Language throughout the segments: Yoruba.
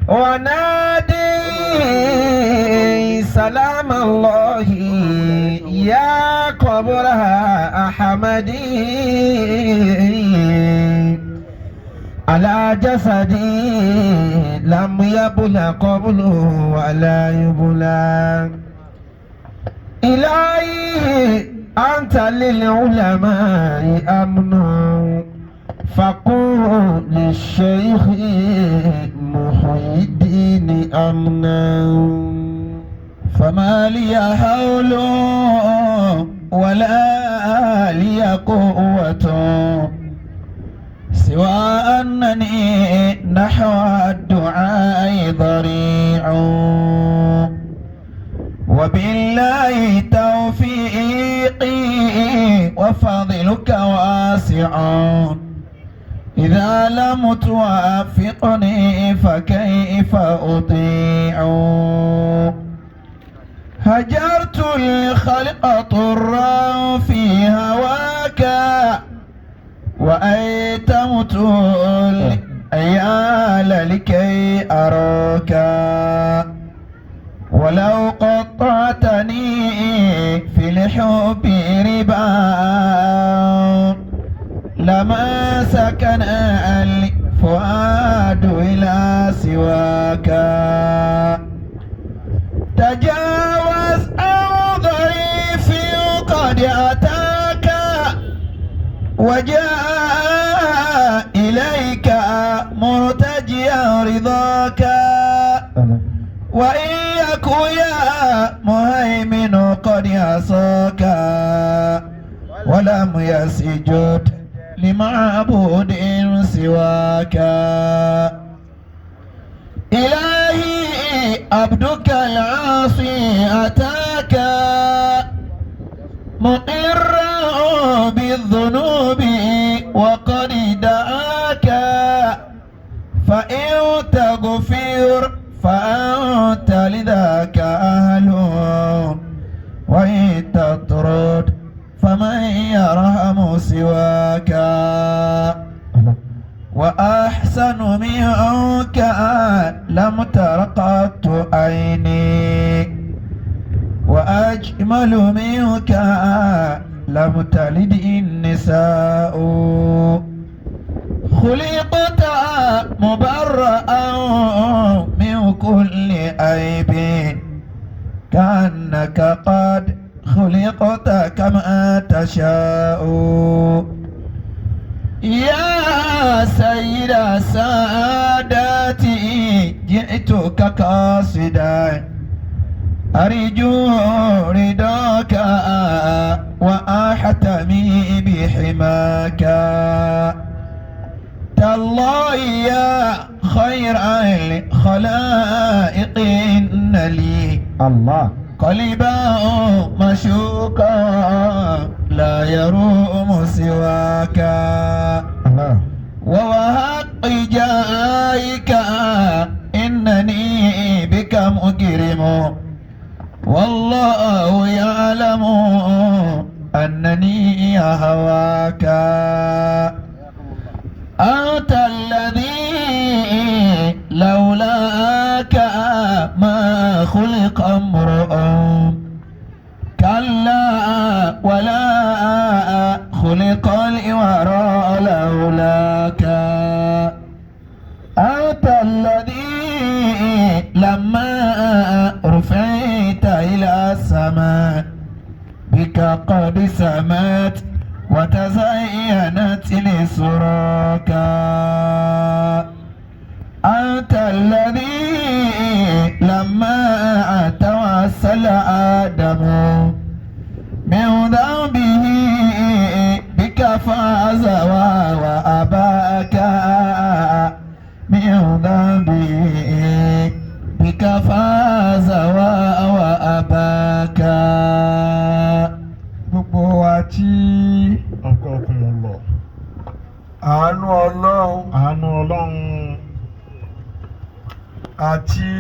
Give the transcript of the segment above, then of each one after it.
ونادي سلام الله يا قبر أحمدي على جسدي لم يبل قبل ولا يبلى إلهي أنت للعلماء أمن فقل للشيخ محي الدين أمنا. فما لي حول ولا لي قوة سوى أنني نحو الدعاء ضريع. وبالله توفيقي وفضلك واسع، إذا لم توافقني فكيف أطيع؟ هجرت الخلق طرا في هواك، وأيتمت العيال لكي أراك. ولو قطعتني في الحب ربا لما سكن الفؤاد إلى سواك. تجاوز عن ضعيف قد أتاك، وجاء إليك مرتجيا رضاك. وإن يك يا مهيمن قد عصاك، ولم يسجد لمعبود سواك. إلهي عبدك العاصي أتاك، مقرا بالذنوب وقد دعاك. فإن تغفر فأنت لذاك أهل، وإن تطرد فمن يرحم سواك. وأحسن منك لم تر قط عيني، وأجمل منك لم تلد النساء. خلقت مبرأ من كل عيب، كأنك قد خلقت كما تشاء. يا سيد السادات جئتك قاصدا، أرجو رضاك وأحتمي بحماك. تالله يا خير الخلائق إن لي الله قلبا مشوقا لا يروم سواك. الله ووهق جائك إنني بك مجرم، والله يعلم أنني أهواك. أنت الذي لولاك ما خلق امرؤ، كلا ولا خلق الورى لولاك. أنت الذي لما رفعت إلى السماء بك قد سمت وتزينت لسراك. أنت الذي لما توسل آدم من ذنبه بك فاز وأباك. من ذنبه بك فاز وأباك. Gbogbo wa tí Ọkọ ọkùnrin lọ. Àánú Ọlọ́run Àánú Ọlọ́run àti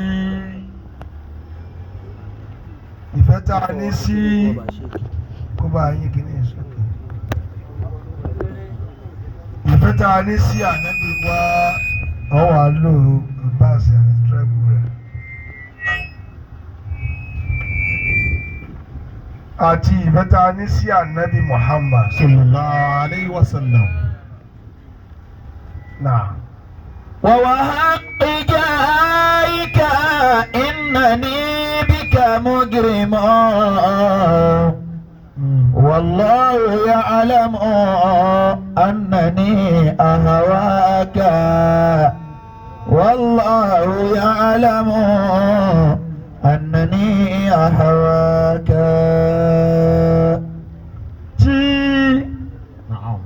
ìfẹ́ tá a ní sí kó bá yín kí ní ìsókè, ìfẹ́ tá a ní sí ànábì wa ọwà lò Abbas àti tribe rẹ̀ àti ìfẹ́ tá a ní sí ànábì Muhammad. Sallallahu alayhi wa sallam. Náà. ووحق جائك إنني بك مجرم والله يعلم أنني أهواك والله يعلم أنني أهواك. Tí Na'am.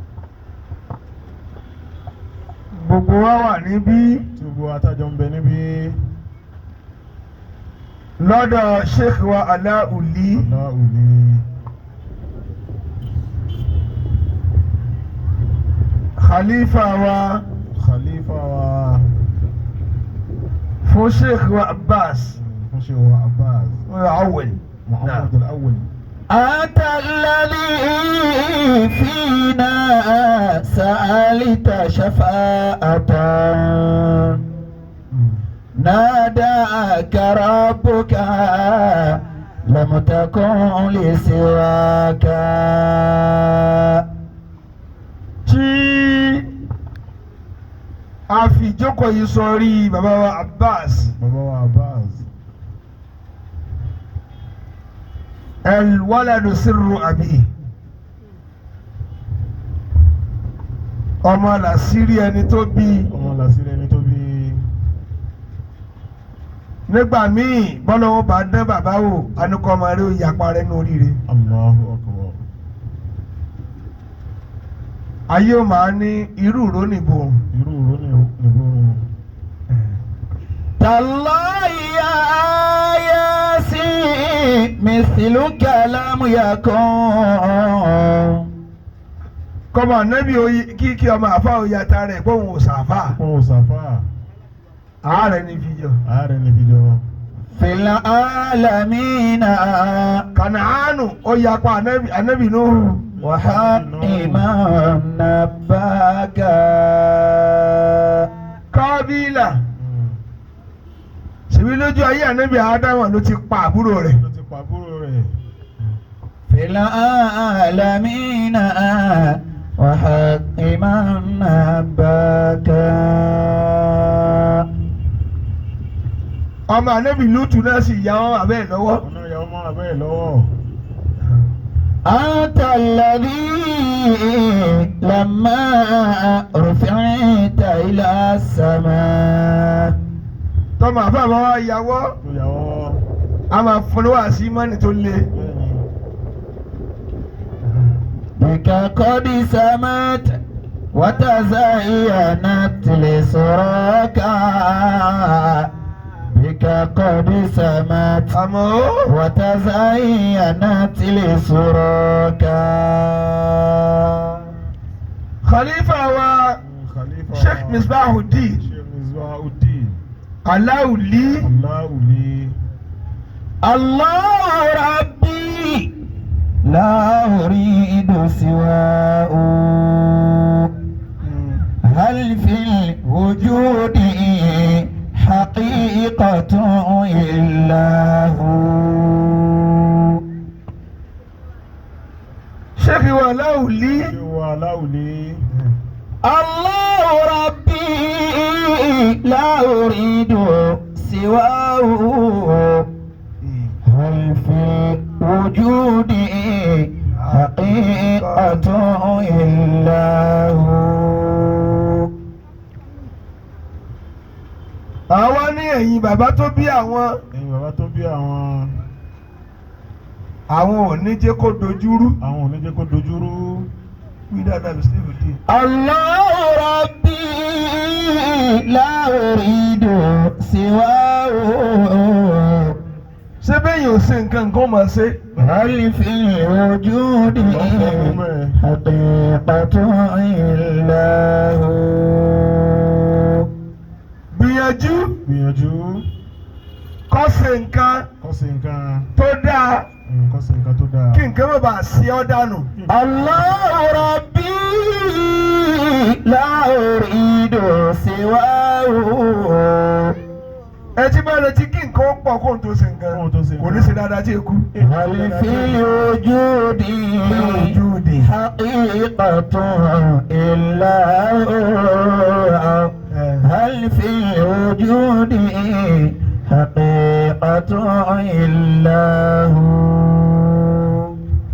gbogbo wa wà níbí Tí gbogbo atájọ ń bẹ níbí. lọ́dọ̀ Sheikh wa Aláùlí Aláùlí. Khalifa wa Khalifa wa. fún Sheikh wa Abbas Fún Sheikh wa Abbas. Awel. Muhammad al-Awwal. أنت الذي فينا سألت شفاعة ناداك ربك لم تكن لسواك. Tí a fi ìjókòó yìí sọrí bàbá wa Abbas Bàbá wa Abbas. El-waladu sirru abi, ọmọ làṣírí ẹni tó bí. Ọmọ làṣírí ẹni tó bí. Nígbà míì bọ́lọ́wọ́ bá dán bàbá wò anúkọ́ ọmọ rẹ̀ ó yapa rẹ̀ ní oríire. Allahu akbar. Ayé ò máa ní irú ìró nìbò. Irú ìró nìbò. تالله يا ياسين مثلك لم يكن. Kọ́mọ ànábì oyi kí ọmọ àfa òye ata rẹ̀ kóhun ò sàfà. Kó o sàfà. Ààrẹ ní fi jọ. Ààrẹ ní fi jọ. في العالمين. Kànáánù ó yapa ànábì ànábì Nuhu. وحق من نباك. Kábílà ṣèbí lójú ayé ànábì Ádámà ló ti pa àbúrò rẹ̀. Ló ti pa àbúrò rẹ̀. في العالمين وحق من نباك. Ọmọ ànábì Lútù náà sì ya wọn abẹ́ ẹ̀ lọ́wọ́. Ọ̀nà ìyàwó mọ́ abẹ́ ẹ̀ lọ́wọ́. أنت الذي لما رفعت إلى السماء. Tọmọ àfa àbá wa yàwọ́. Tó yàwọ́. A máa fún wa sí mọ́nì tó le. Bẹ́ẹ̀ni. بك قد سمت وتزينت لسراك بك قد سمت Àmọ́ وتزينت لسراك. Khalifa wa Khalifa wa. Sheikh Misbahuddin Sheikh Misbahuddin. Aláùlí Aláùlí. الله ربي لا أريد سواه هل في الوجود حقيقة إلا هو. Sheikh wa Aláùlí Sheikh wa Aláùlí. الله ربي لا أريد سواه هل في الوجود حقيقة إلا هو. Àwa ní ẹ̀yìn bàbá tó bí àwọn. Ẹ̀yin bàbá tó bí àwọn. Àwọn ò ní jẹ́ kó dojúrú. Àwọn ò ní jẹ́ kó dojúrú. Wí dáadáa lọ sí ibùdó. الله ربي لا أريد سواه Ṣé bẹ́ẹ̀ yóò ṣe nǹkan nǹkan máa ṣe? هل في الوجود حقيقة إلا هو. Gbìyànjú Gbìyànjú. Kó ṣe nǹkan Kó ṣe nǹkan tó dáa kó ṣe nǹkan tó dáa. kí nǹkan má bàa ṣe ọ́ dànù. الله ربي لا أريد سواه Ẹ ti bá retí kí nǹkan ó pọ̀ kó n tó ṣe nǹkan Kó n tó ṣe kò ní ṣe dáadáa tí eku. هل في الوجود الوجود حقيقة إلا هو هل في الوجود حقيقة إلا هو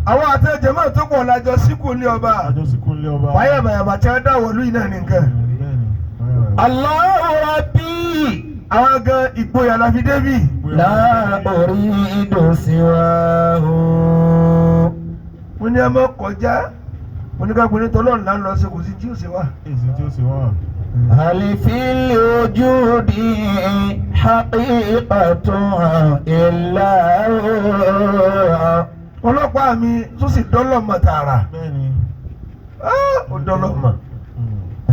Àwọn àti ẹ̀jẹ̀ tó pọ̀ lájọ síkù ní ọba. Àjọ síkú ńlé ọba. Wáyàbàyàbà tí wọ́n dáwọ̀ lú iná nìkan. Bẹ́ẹ̀ni. Wáyàbàyàbà. الله ربي Àwọn gan ìgboyà la fi débì. لا أريد سواه Mo ní ẹ mọ́ kọjá. Mo ní ká pinnu tọ́lọ́run là ń lọ sí kò sí tí ò ṣe wá. Èsì tí ó ṣe wá. هل في الوجود حقيقة إلا هو Ọlọ́pàá mi tó sì dọ́lọ́ mọ̀ tààrà. Bẹ́ẹ̀ni. Ah, ó dọ́lọ́ mọ̀.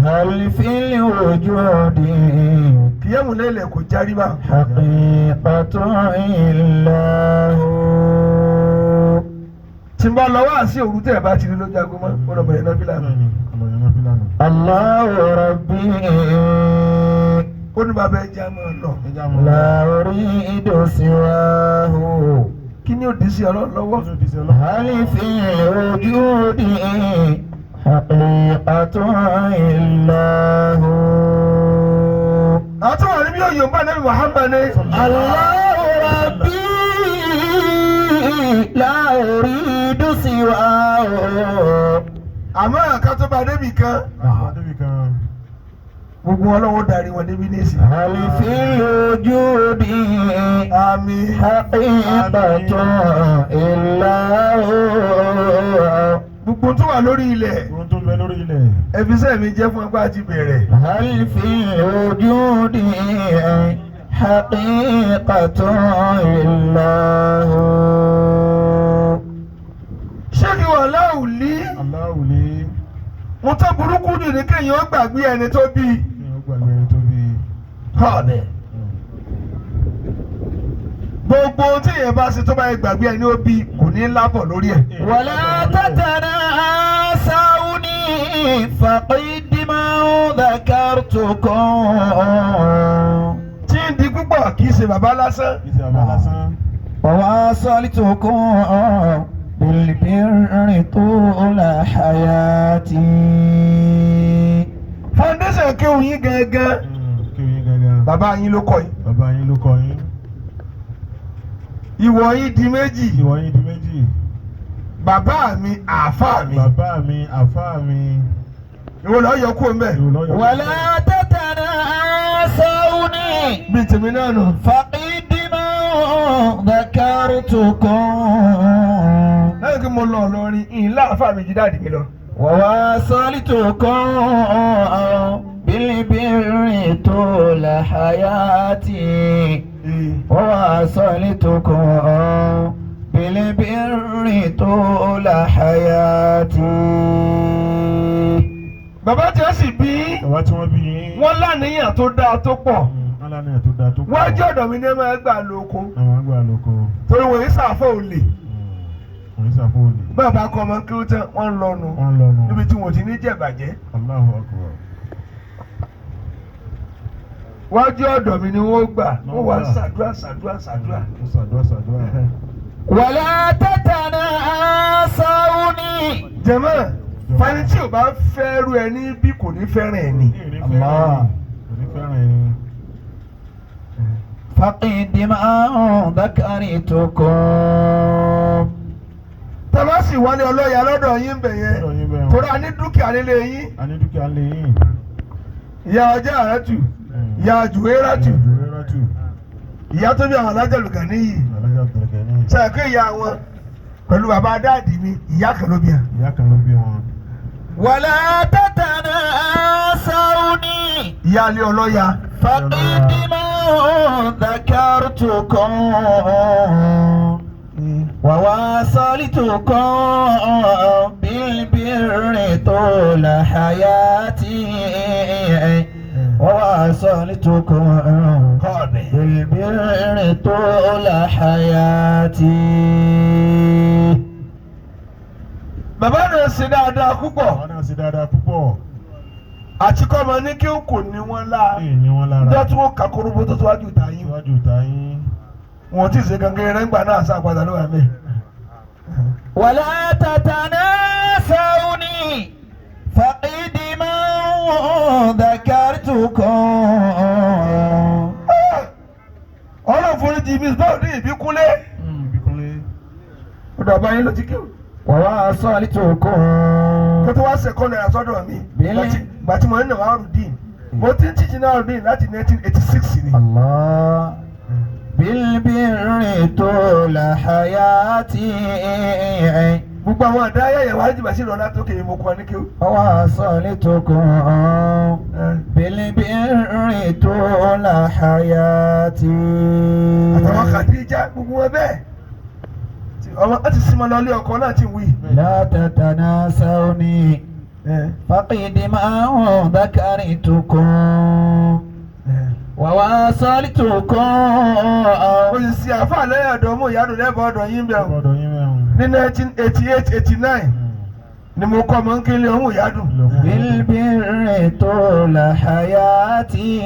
هل في الوجود Kìyàmù lẹ́lẹ̀ kò járí bá. حقيقة إلا هو Tí n bá lọ wá sí òru tẹ̀ bá ti rí lójú aago mọ́, ó lọ bẹ̀rẹ̀ náà fílànà. Bẹ́ẹ̀ni. Ọlọ́yàn náà fi lánàá. الله ربي Ó ní bàbá ẹja máa lọ. Ẹja mọ̀. لا أريد سواه Kí ni òdì sí ọlọ́run lọ́wọ́? Kí ló di sí ọlọ́run? هل في الوجود حقيقة إلا هو Àwọn tó wà níbí òyìnbó bá Nábì Muhammad ní. الله ربي لا أريد سواه Àmọ́ ká tó bá débì kan, Àwọn débi kan. gbogbo ọlọ́wọ́ darí wọn débi nísì. هل في الوجود Àmín. حقيقة إلا هو Gbogbo tó wà lórí ilẹ̀, Ohun tó ń bẹ lórí ilẹ̀. ẹ̀fíṣẹ́ mi jẹ́ fún ẹgbẹ́ àti bẹ̀rẹ̀. هل في الوجود حقيقة إلا هو Ṣé kí wọ́n láwùlí? Aláwùlé. Mo tó burúkú jù ní kéèyàn ó gbàgbé ẹni tó bí. Kí ó gbàgbé ẹni tó bí. Họ́ọ̀nì. Gbogbo ohun tí èèyàn bá ṣe tó bá yẹ gbàgbé ẹni ó bí kò ní lábọ̀ lórí ẹ̀. ولا تتناسوني فقدما ذكرتكم Tí ń di púpọ̀ kì í ṣe bàbá lásán. Kì í ṣe bàbá lásán. وواصلتكم بالبر طول حياتي Foundation kéwù yín gangan. Kí oyin gangan. Bàbá yín ló kọ́ yín. Bàbá yín ló kọ́ yín. Ìwọ yín di méjì. Ìwọ yín di méjì. Bàbá mi àáfàá mi. Bàbá mi àfáà mi. Ìwọ lọ yọ kúrò mbẹ. Ìwọ ló yọ. ولا تتناسوني Bí tèmi náà nù. فقدما ذكرتكم Lẹ́yìn kí mo lọ Ìlọrin, ìyìn láàfáà mi jí dáàdì mi lọ. وواصلتكم بالبر طول حياتي وواصلتكم بالبر طول حياتي Bàbá tí wọ́n sì bí Bàbá tí wọ́n bí yín. wọ́n láníyàn tó dáa tó pọ̀. Wọ́n lánàá tó dáa tó pọ̀. Wọ́n jẹ́ ọ̀dọ̀ mi ní ẹ máa gbà lóko. Àwọn àgbà lóko. Torí wọ́n yìí sàfọ̀ olè. Wọ́n yìí sàfọ̀ olè. Bàbá kọ́ ọmọ kí ó tán wọ́n ń lọnu. Wọ́n ń lọnu. Níbi tí wọ́n ti ní jẹ̀bàjẹ́. Allahu Akbar. Wájú ọ̀dọ̀ mi ni wọ́n gbà. Wọ́n wá ṣàdúrà ṣàdúrà ṣàdúrà. Wọ́n ṣàdúrà ṣàdúrà. ولا تتناسوني Jẹ̀mọ́, fani tí ò bá fẹ́ rú ẹni bí kò ní fẹ́ràn ẹni. Allah. Kò ní fẹ́ràn ẹni. فقدما ذكرتكم Tàbá sì wálé ọlọ́yà lọ́dọ̀ yín bẹ̀ yẹn. Lọ́dọ̀ yín bẹ̀ Torí a ní dúkìá nílé yín. A ní dúkìá lé yín. Ìyá ọjà rẹ tù. Ìyá jùwérà tù. Jùwérà tù. Ìyá tó bí àwọn alájà lùgàní yìí. Alájà tẹ̀lẹ̀kẹ̀ ní. Sẹ́ẹ̀kì ìyá wọn pẹ̀lú bàbá dáàdì mi ìyá kan ló bí wọn. Ìyá kan ló bí wọn. ولا تتناسوني Ìyá ilé ọlọ́yà. فقدما ذكرتكم وواصلتكم بالبر طول حياتي وواصلتكم Kọ́ọ̀dẹ̀. بالبر طول حياتي. Bàbá náà ṣe dáadáa púpọ̀. Àwọn náà ṣe dáadáa púpọ̀. Àti kọ́ ọmọ ní kí ó kò ní wọ́n lá. Èyí ni wọ́n lára. Níjọ́ tí wọ́n kà kóróbó tó síwájú ìta yín. Síwájú ìta yín. Wọn ò tí ì ṣe gangan rẹ̀ ńgbà náà sá padà ló wà mí. ولا تتناسوني فقد من ذكرتكم. Ọlọ́run foríjì mi báwo ní Ìbíkúnlé. Ìbíkúnlé. Ọ̀dọ̀ àbáyé ló ti kí o. وواصلتكم. Kó tó wá ṣẹ̀kọ́ náírà sọ́dọ̀ mi. Bílẹ̀. Gbà tí mo ní Nàwárùdín. Mo ti ń tíjì Nàwárùdín láti 1986 ni. الله بالبر طول حياتي. Gbogbo àwọn àdá ayẹyẹ wájú bàṣẹ ìrọ̀lá tó kéré mo kọ́ ní kí o. وواصلتكم بالبر طول حياتي. Àtàwọn Kàdíjà gbogbo wọn bẹ́ẹ̀. Ọmọ láti sinmi lọ ilé ọkọ náà ti wí. لا تتناسوني فقد ما ذكرتكم وواصلتكم. Ó sì ṣe àáfàá lẹ́yìn ọ̀dọ̀ mú ìyádùn lẹ́bàá ọ̀dọ̀ yín bẹ̀rù. Ọ̀dọ̀ yín mẹ́rin. Ní 1988 89 ni mo kọ́ ọmọ ń kí ilé ọmú ìyádùn. بالبر طول حياتي.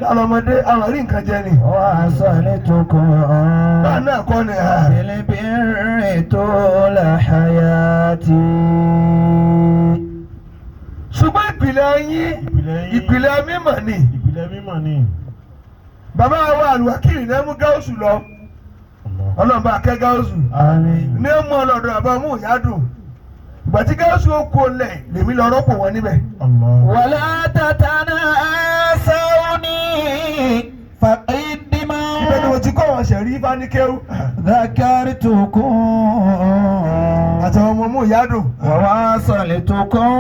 Lálọ́mọdé àwọn rí nǹkan jẹ ni. وواصلتكم Báà náà kọ́ ni à. بالبر طول حياتي. Ṣùgbọ́n ìpìlẹ̀ yín Ìpìlẹ̀ yín. ìpìlẹ̀ mímọ̀ ni. Ìpìlẹ̀ mímọ̀ ni. Bàbá wa àlùwákìrì náà mú gáúsù lọ. Ọlọ́run bá kẹ́ gáúsù. آمين. Ní mú ọlọ́dọ̀ àbá mú ìyádùn. Ìgbà tí gáúsù ó kó lẹ̀ lèmi lọ rọ́pò wọn níbẹ̀. Allah. ولا تتناسوني فقد Ibẹ̀ ni mo ما ti kọ́ wọn ṣẹ̀rí Fáníkéwù. ذكرتكم Àtàwọn ọmọ mú ìyádùn. وواصلتكم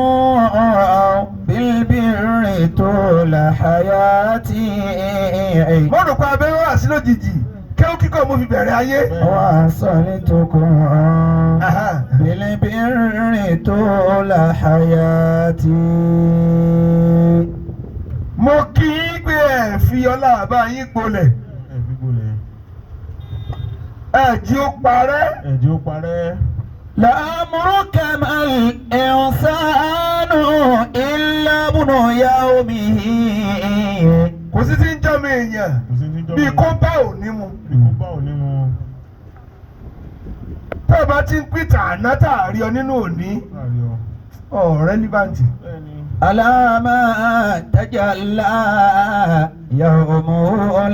بالبر طول حياتي. Mo rò pé abẹ́rẹ́ wà sí lójijì. Kéwú kíkọ́ mo fi bẹ̀rẹ̀ ayé. وواصلتكم Aha. بالبر طول حياتي. Mo kí í pé ẹ fi ọlá bàbá yín gbolẹ̀. Ẹ fi gbolẹ̀. Ẹ jí ó parẹ́. Ẹ̀jẹ̀ ó parẹ́. لأمرك ما الإنسان إلا ابن يومه. Kò sí ti ń jọ́ mi èèyàn. Kò sí ní jọ́ Bí kó bá òní mu. Bí kò bá òní mu. Tó o bá ti ń pìtà àná tá a rí ọ nínú òní. Láàrin ọ. Ọ̀rẹ́ líbàǹtì. Bẹ́ẹ̀ni. ألا ما تجلى يوم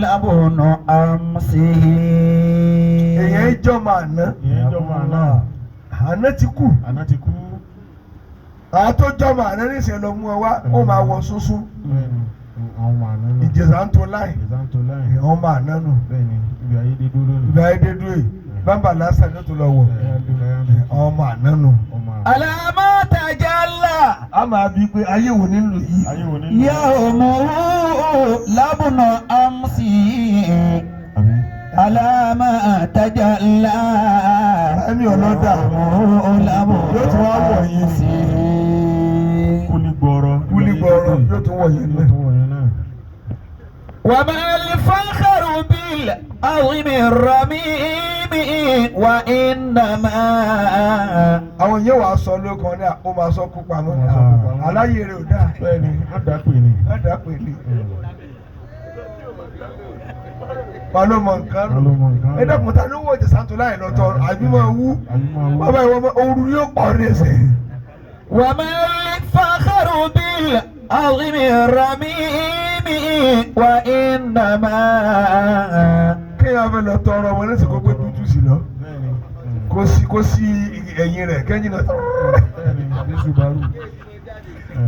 لبن أمسه. Èèyàn ń jọ́ máa ná. Ìyẹn jọ́ máa ná. Àná ti kú. Àná ti kú. Àwọn tó jọ́ máa ná níṣẹ́ lọ mú ọ wá. Ó máa wọ súnsún. Bẹ́ẹ̀ni. Àwọn ọmọ àná nù. Ìjẹ̀sà ń to láì. Ìjẹ̀sà ń to láì. Àwọn ọmọ àná nù. Bẹ́ẹ̀ni. Ibi ayé dé dúró nù. Ìgbà ayé dé dúró yìí. Bámbà lásán ló tó lọ wọ̀. Àwọn ọmọ àná nù. Ọmọ àná. ألا ما تجلى A máa bí pé ayé wo nílùú yìí. Ayé wo nínú. يوم لبن أمسه. Àbí. ألا ما تجلى Ẹ̀mí ọlọ́dà. يوم لبن Yóò tún wá wọ̀ yín. أمسه. Kúlí gbọ́rọ̀. Kúlí gbọ́rọ̀ yóò tún wọ̀ yín Yóò náà. tún wọ̀ yín náà. وما الفخر بالعظيم الرميم وإنما Àwọn yóò wá sọ lóko ní ó máa sọ kú pamọ́. Ó máa sọ kú pamọ́. Aláyé rẹ̀ ò dáa. Bẹ́ẹ̀ni. Má dàpè ni. Má dàá pè ní. Ta ló mọ nǹkan Ta ló mọ nǹkan rò? Ẹ dákun ta ló wọ Ìjẹ̀ṣà tó láì lọ́tọ̀ àbí máa wú. Àbí máa wú. Bàbá ìwọ ọmọ ooru yóò pọ̀ ní ẹsẹ̀. وما الفخر بالعظيم الرميم وإنما Kéèyàn fẹ́ lọ tọrọ ọmọ lẹ́sìn kó gbé dúdú sí lọ. Bẹ́ẹ̀ni. Kó sí ẹ̀yìn rẹ̀ kẹ́yìn náà. Bẹ́ẹ̀ni. Ní Subaru.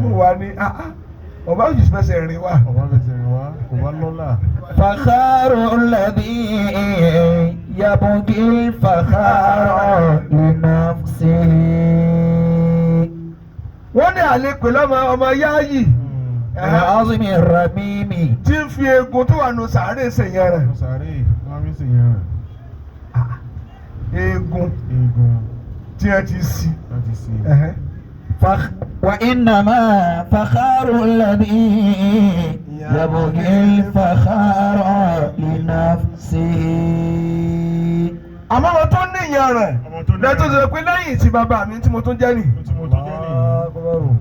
Mo wà ní ọba òjì fẹsẹ̀ rìn wá. Ọba fẹsẹ̀ rìn wá. Kò bá lọ́lá. فخار الذي يبغي الفخار لنفسه. Wọ́n ní àlè pẹ̀lú ọmọ ọmọ yáàyì العظيم الرميم. tí ń fi eegun tó wà nù sàárè ṣèyàn rẹ̀. Mo sàárè. Wọ́n á fi ṣèyàn rẹ̀. Eegun Eegun tí ẹ ti sí. láti ṣe. Ẹ̀hẹ́. وإنما فخار الذي يبغي الفخار لنفسه. Àmọ́ ọmọ tó ní ìyàn rẹ̀ Ọmọ tó ní lẹ́tọ́ ìyàn sọ pé lẹ́yìn tí bàbá mi tí mo tún jẹ́ nì. Tí mo tún jẹ́ nìyí.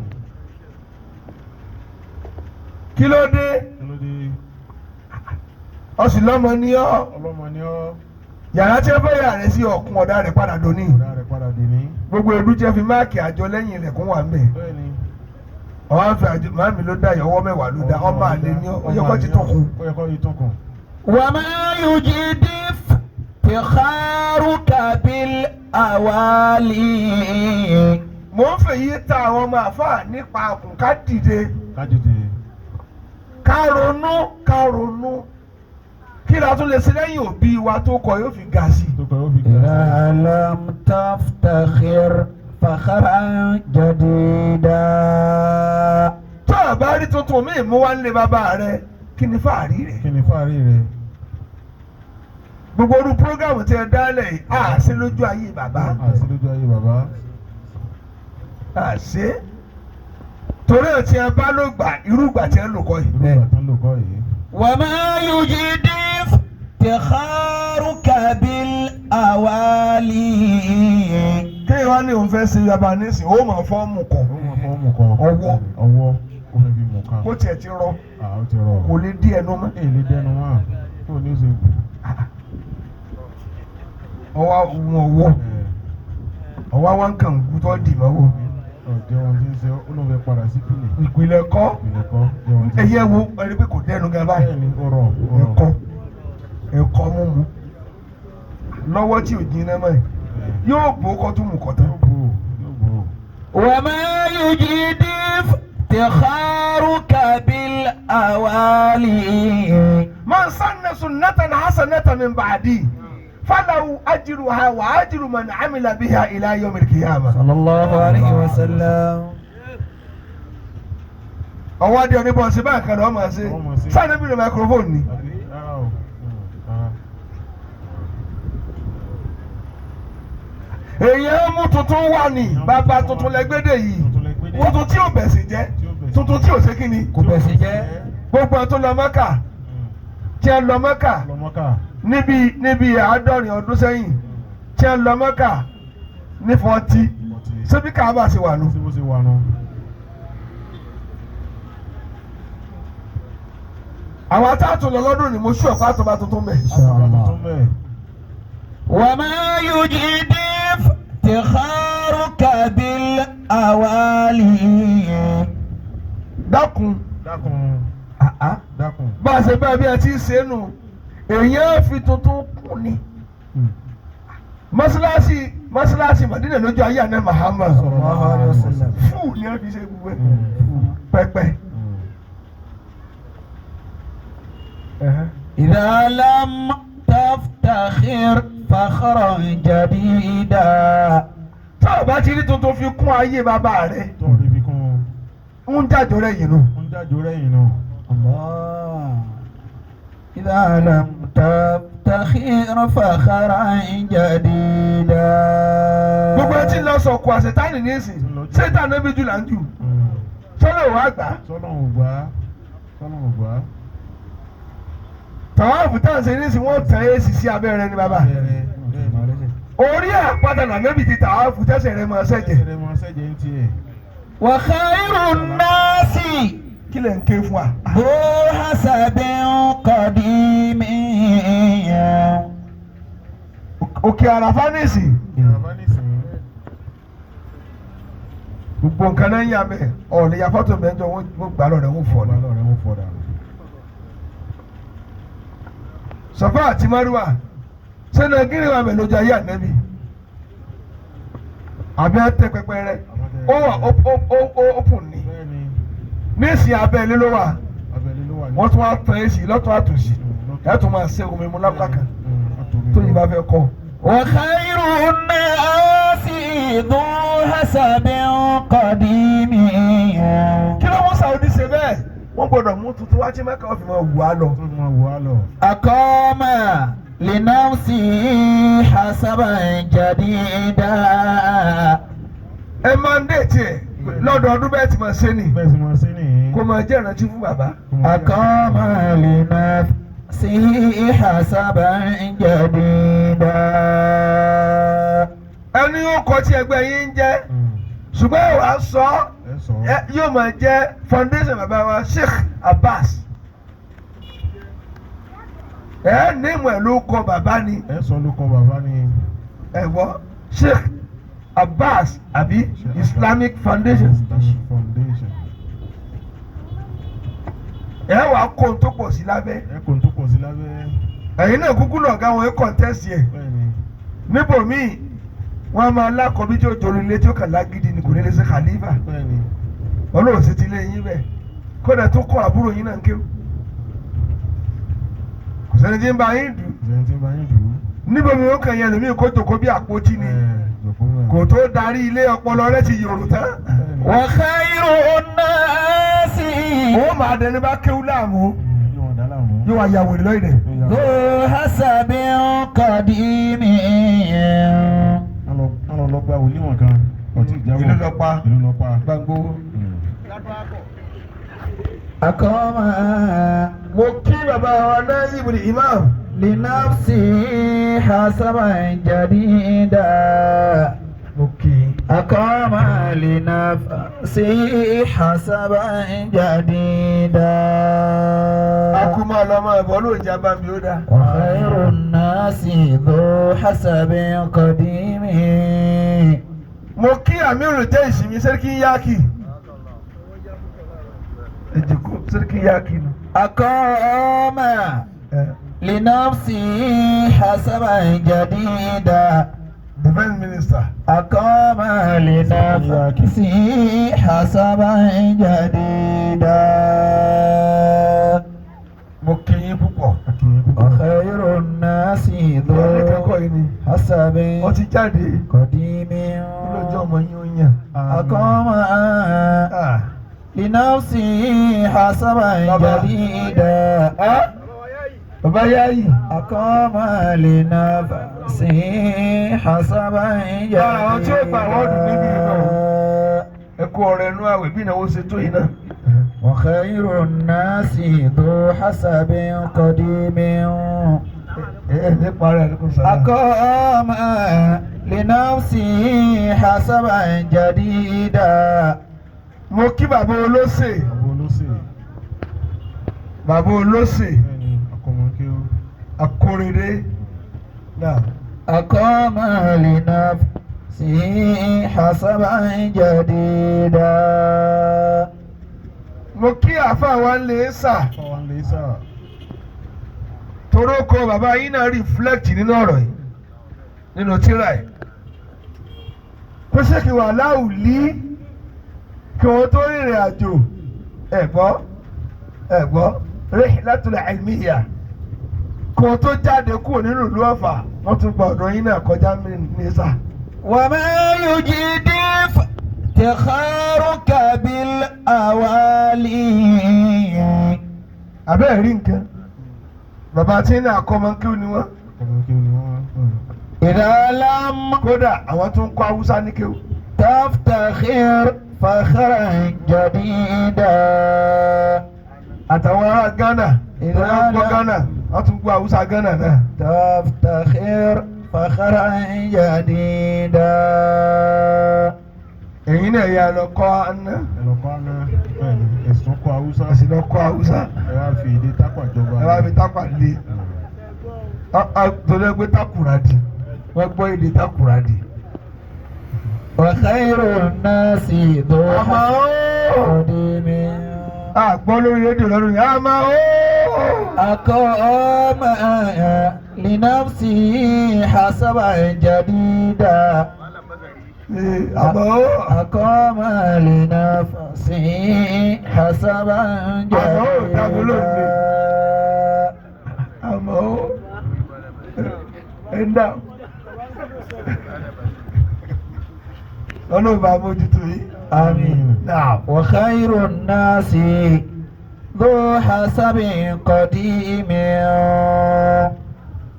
Kí ló dé? Kí ló dé? Ọ̀sìn lọ́mọ ni ọ́. Ọlọ́mọ ni ọ́. Yàrá tí wọ́n fẹ́ yà rẹ̀ sí ọ̀kun ọ̀dà rẹ̀ padà dòní. Ọ̀dà rẹ̀ padà dè ní. Gbogbo ẹdú jẹ́ fi máàkì àjọ lẹ́yìn ilẹ̀kùn wà ń bẹ̀. Bẹ́ẹ̀ni. Ọ̀hún àfẹ́ àjọ màmí ló dá ìyọwọ́ mẹ́wàá ló dá ọmọ àlè ni ọ́. Ó yẹ kó ti tún kù. Ó yẹ kó ti tún kù. وما يجد افتخارك بالأوالي. Mò ń fèyí ta àwọn ọmọ àfáà nípa àkùn ká dìde. Ká dìde. Ká ronú, ká ronú. Kí la tún lè ṣe lẹ́yìn òbí wa tó kọ yóò fi ga sí i. Tó kọ yóò fi ga sí i. إذا لم تفتخر فخرا جديدا. Tó o bá rí tuntun míì mú wá nílé bàbá rẹ, kí ni fàárí rẹ? Kí ni fàárí rẹ̀? Gbogbo orú prógámù tí ẹ dálẹ̀ yìí, à ṣe lójú ayé bàbá. Àti lójú ayé bàbá. À ṣe. Torí ẹ̀ tí ẹ bá ló gbà, irú ìgbà tí ẹ lò kọ́ yìí. Irú ìgbà tán lò kọ́ yìí. وما يجد افتخارك بالأوالي. Kéèyàn wá ní òun fẹ́ ṣe bàbá nísìn, ó mọ̀ fọ́ọ̀mù kan. Ó mọ̀ fọ́ọ̀mù kan. Ọwọ́. Ọwọ́. Ó fẹ́ fi mú kan. Kó tiẹ̀ ti rọ, À ó ti rọ̀. kò lè dí ẹnu mọ́. Èlé dẹnu mọ́. Kó o ní ṣe. Ọwọ́ òun ọwọ́. Ọwọ́ wa ń kàn ń kú tó dì mọ́wọ́. Ọ̀jẹ̀ wọn ti ń ṣe ó lóun fẹ́ padà sí pìlẹ̀. Ìpìlẹ̀ kọ́. Ìpìlẹ̀ kọ́. Jẹ́ wọn ti ń ṣe. Ẹyẹ wo ẹni pé kò dẹnu gan báyìí. Bẹ́ẹ̀ni ó rọ̀. Ó rọ̀. Ẹ̀kọ́ ẹ̀kọ́ mímu lọ́wọ́ tí ò jiná mọ́ ẹ̀ yóò bó kọ́ tó mú kọ́ tán. Yóò bò ó. Yóò bò ó. وما يجد افتخارك بالأوالي. Man sanna sunnatan hasanatan min ba'di falahu ajruha wa ajru man amila biha ila yawmil qiyamah. صلى الله عليه وسلم. Ọwọ́ adé oníbọ̀ ṣe báyìí kan lọ́ọ́ máa ṣe Wọ́n máa ṣe. sáà níbi ní microphone ni. Àbí rárá o. Rárá. Èèyàn mú tuntun wà ní bàbá tuntun lẹ́gbẹ́dẹ̀ yìí, Tuntun lẹ gbé dé. tuntun tí ò bẹ̀sẹ̀ jẹ́, tuntun tí ò ṣe kí ni. Kò bẹ̀sẹ̀ jẹ́. Gbogbo ẹ̀ tó lọ Mẹ́kà, tí ẹ lọ Mẹ́kà Lọ Mọ́kà. níbi 70 ọdún sẹ́yìn, tí ẹ lọ Mẹ́kà ní 40, ṣebí Káàbà ṣe wà nù. Sí bó ṣe wà nù. Àwọn atáàtún lọ lọ́dún ni mo ṣú ọ̀pá àtọ́ba tuntun mẹ́. Àtọ́ba tuntun bẹ́ẹ̀. وما يجد افتخارك بالأوالي. Dákun. Dákun. Dákun. Bá a ṣe bá bí a ti ń ṣe é nù, èèyàn fi tuntun kún ni. Mọ́ṣáláṣí mọ́ṣáláṣí Màdínà lójú ayé àná Muhammad Sallallahu alaihi wasallam. Fúù ni wọ́n fi ṣe gbogbo ẹ̀ pẹ́pẹ́. إذا لم تفتخر فخرا جديدا. Tó o bá ti rí tuntun fi kún ayé bàbá rẹ, Tó o rí fi kún ń jàjọ rẹ yìí nù. un. Ń jájò rẹ̀yìn náà. الله. إذا لم تفتخر فخرا جديدا. Gbogbo ẹ ti lọ sọ̀kò àṣetánì nísìn, ṣétàn níbi jù là ń jù sọ́lọ́ òwò àgbà. Sọ́lọ́run ò gbà á. Sọ́lọ́run ò gbà á. Tàwọn àbùtà ṣe nísìn wọ́n tẹ̀ ẹ́ sì sí abẹ́rẹ́ ni bàbá. Bẹ́ẹ̀rẹ̀ bẹ́ẹ̀ni. Orí àpáta làmẹ́bì ti tàwọn àfùtẹ́sẹ̀ rẹ máa ṣẹ̀jẹ̀. Ẹsẹ̀ rẹ̀ máa ṣẹ̀jẹ̀ ń tiẹ̀. وخير الناس Kí lẹ̀ ń ké fún wa? ذو حسب قديم. Òkè àràfá nísìn, Ìrànlọ́wọ́ nísìnyí. gbogbo nǹkan náà ń yà mẹ́, ọ̀lẹ́ ya fọ́tò mẹ́jọ wọ́n gbà lọ́rẹ̀ wọ́n fọ̀ ni. Wà lọ́rẹ̀ wọ́n fọ̀ dànù. Sọfá àti Márùwà sẹ́nu gírí wa mẹ́ lójú ayé ànábì. Àbí ẹ tẹ pẹpẹ rẹ, ó wà ópùn ni. Bẹ́ẹ̀ni. Nísìn abẹ́ ilé ló wà, Abẹ́lé ló wà ní. wọ́n tún wá tán èsì lọ́tún àtòsí, ẹ̀ tún máa ṣe omi mu lápá kan tó yìí bá fẹ́ kọ́. وخير الناس ذو حسب قديم. Kí ló mú Saudi ṣe bẹ́ẹ̀? Wọ́n gbọ́dọ̀ mú tuntun wá tí Mẹ́kà ó fi máa wù á lọ. Tó fi máa wù á lọ. أقام لنفسه حسبا جديدا. Ẹ máa ń déètì ẹ̀. Lọ́dọọdún bẹ́ẹ̀ ti máa ṣe nì. Bẹ́ẹ̀ sì máa ṣe nìyí. Kó máa jẹ́ ìrántí fún bàbá. أقام لنفسه حسبا جديدا. Ẹni ó kọ tí ẹgbẹ́ yín ń jẹ́, ṣùgbọ́n ẹ wàá sọ Ẹ sọ. ẹ yóò máa jẹ́ foundation bàbá wa Sheikh Abbas. Ẹ nímọ̀ ẹ̀ ló kọ bàbá ni. Ẹ sọ ló kọ bàbá ni. Ẹ wọ́ Sheikh Abbas àbí Islamic Foundation. Islamic Foundation. Ẹ wàá kó ohun tó pọ̀ sí lábẹ́. Ẹ kò tó pọ̀ sí lábẹ́. Ẹ̀yin náà kúkú náà gáwọn ẹ̀ kọ̀ǹtẹ́sì ẹ̀. Bẹ́ẹ̀ni. Níbòmíì wọ́n máa lákọ̀ọ́bí tí ó jòrò ilé tí ó kàn lágídí ni kò ní lè ṣe khalifa. Bẹ́ẹ̀ni. Ọlọ́run sì ti lé yín bẹ́ẹ̀, kódà tó kọ́ àbúrò yín náà ń kéwù. Kò sẹ́ni tí ń bá yín dù. Ìṣẹ́ni tí ń bá yín dù ú. Níbòmíì ó kàn yẹn lómi kó jòkó bí àpótí ni. Ẹ jòkó mẹ́. Kò tó darí ilé, ọpọlọ rẹ ti yòrò tán. Bẹ́ẹ̀ni. وخير الناس Ó máa dẹni bá kéwù láàmú. Yóò wọ́n dá láàmú. Yóò wá ya wèrè lọ́yìn rẹ̀. ذو حسب قديم. Wọ́n lọ gba wòlíì wọn kan. Ọtí ìjábọ̀. Ìlú lọ pa. Ìlú lọ pa. Gbàngbó. أقام Mo kí bàbá wa Naibul Imam. لنفسه حسبا جديدا. Mo kí i. أقام لنفسه حسبا جديدا. Akú máa lọ ọmọ ẹ̀bọ ló jẹ́ abámi ó dáa. وخير الناس ذو حسب قديم. Mo kí Amiru jẹ́ ìsinmi Sẹ́ríkì Yáàkì. Èjìkú Sẹ́ríkì Yáàkì nù. أقام لنفسه حسبا جديدا. Defence Minister. أقام لنفسه حسبا جديدا. Mo kí yín púpọ̀. وخير الناس ذو Ọ̀rẹ́ kẹ́kọ̀ọ́ yìí ni. حسب Wọ́n ti jáde. قديم. Lọ́jọ́ ọmọ yín ó yàn. أقام Ah. لنفسه حسبا Baba. جديدا. Bàbá Yáyì. أقام لنفسه حسبا Lára àwọn tí ó gba àwọ́dù níbi جديدا. náà. Ẹ kú ọ̀rọ̀ ẹnu àwẹ̀ bí ìnáwó ṣe tó yìí náà. وخير الناس ذو حسب قديم. Ẹ ẹ ní parẹ́ ẹ̀ ló kò sọ̀rọ̀. أقام لنفسه حسبا جديدا. Mo kí bàbá olóṣè. Bàbá olóṣè. Bàbá olóṣè. Bẹ́ẹ̀ni, akọmọkéwú. Akórèrè. Náà. أقام لنفسه حسبا جديدا. Mo kí àáfàá wa ń lè sà. Fáwọn lè sà. Torókọ bàbá yín náà reflect nínú ọ̀rọ̀ yìí, nínú tírà yìí. Kó ṣèkì wà láwùlí kí wọ́n tó rìnrìn àjò. Ẹ̀gbọ́ ẹ̀gbọ́ rihlatul ilmiya, kí wọ́n tó jáde kúrò nínú ìlú Ọ̀fà, wọ́n tún gba ọ̀dọ̀ yín náà kọjá ní sà. وما يجد افتخارك بالأوالي. Àbẹ́ẹ̀ rí nǹkan, bàbá tí ń náà kọ́ ọmọ kí ni wọ́n. Akọmọkéwú ni wọ́n. إذا لم Kódà àwọn tó ń kọ́ Haúsá ní kéwù. تفتخر فخرا جديدا. Àtàwọn ará Ghana wọ́n gbọ́ Ghana, wọ́n tún gbọ́ Haúsá Ghana náà. تفتخر فخرا جديدا. Èyí náà yà lọ kọ́ aná. Ẹ lọ kọ́ aná. Bẹ́ẹ̀ni, ẹ̀sùn kọ́ Haúsá. Ẹ sì lọ kọ́ Haúsá. Ẹ wá fi èdè tápà jọba. Ẹ wá fi tápà lé torí ẹgbẹ́ tákùrádì, wọ́n gbọ́ èdè tákùrádì. وخير الناس ذو Àmọ́ ó قديم. A gbọ́ lórí rédíò lọ́dún yìí, àmọ́ ó. أقام لنفسه حسبا جديدا. Àmọ́ ó. أقام لنفسه حسبا Àmọ́ ó dàbí lónìí. جديدا. Àmọ́ ó ẹ ń dà ọlọ́run bá mójútó yìí. آمين. Náà. وخير الناس ذو حسب قديم.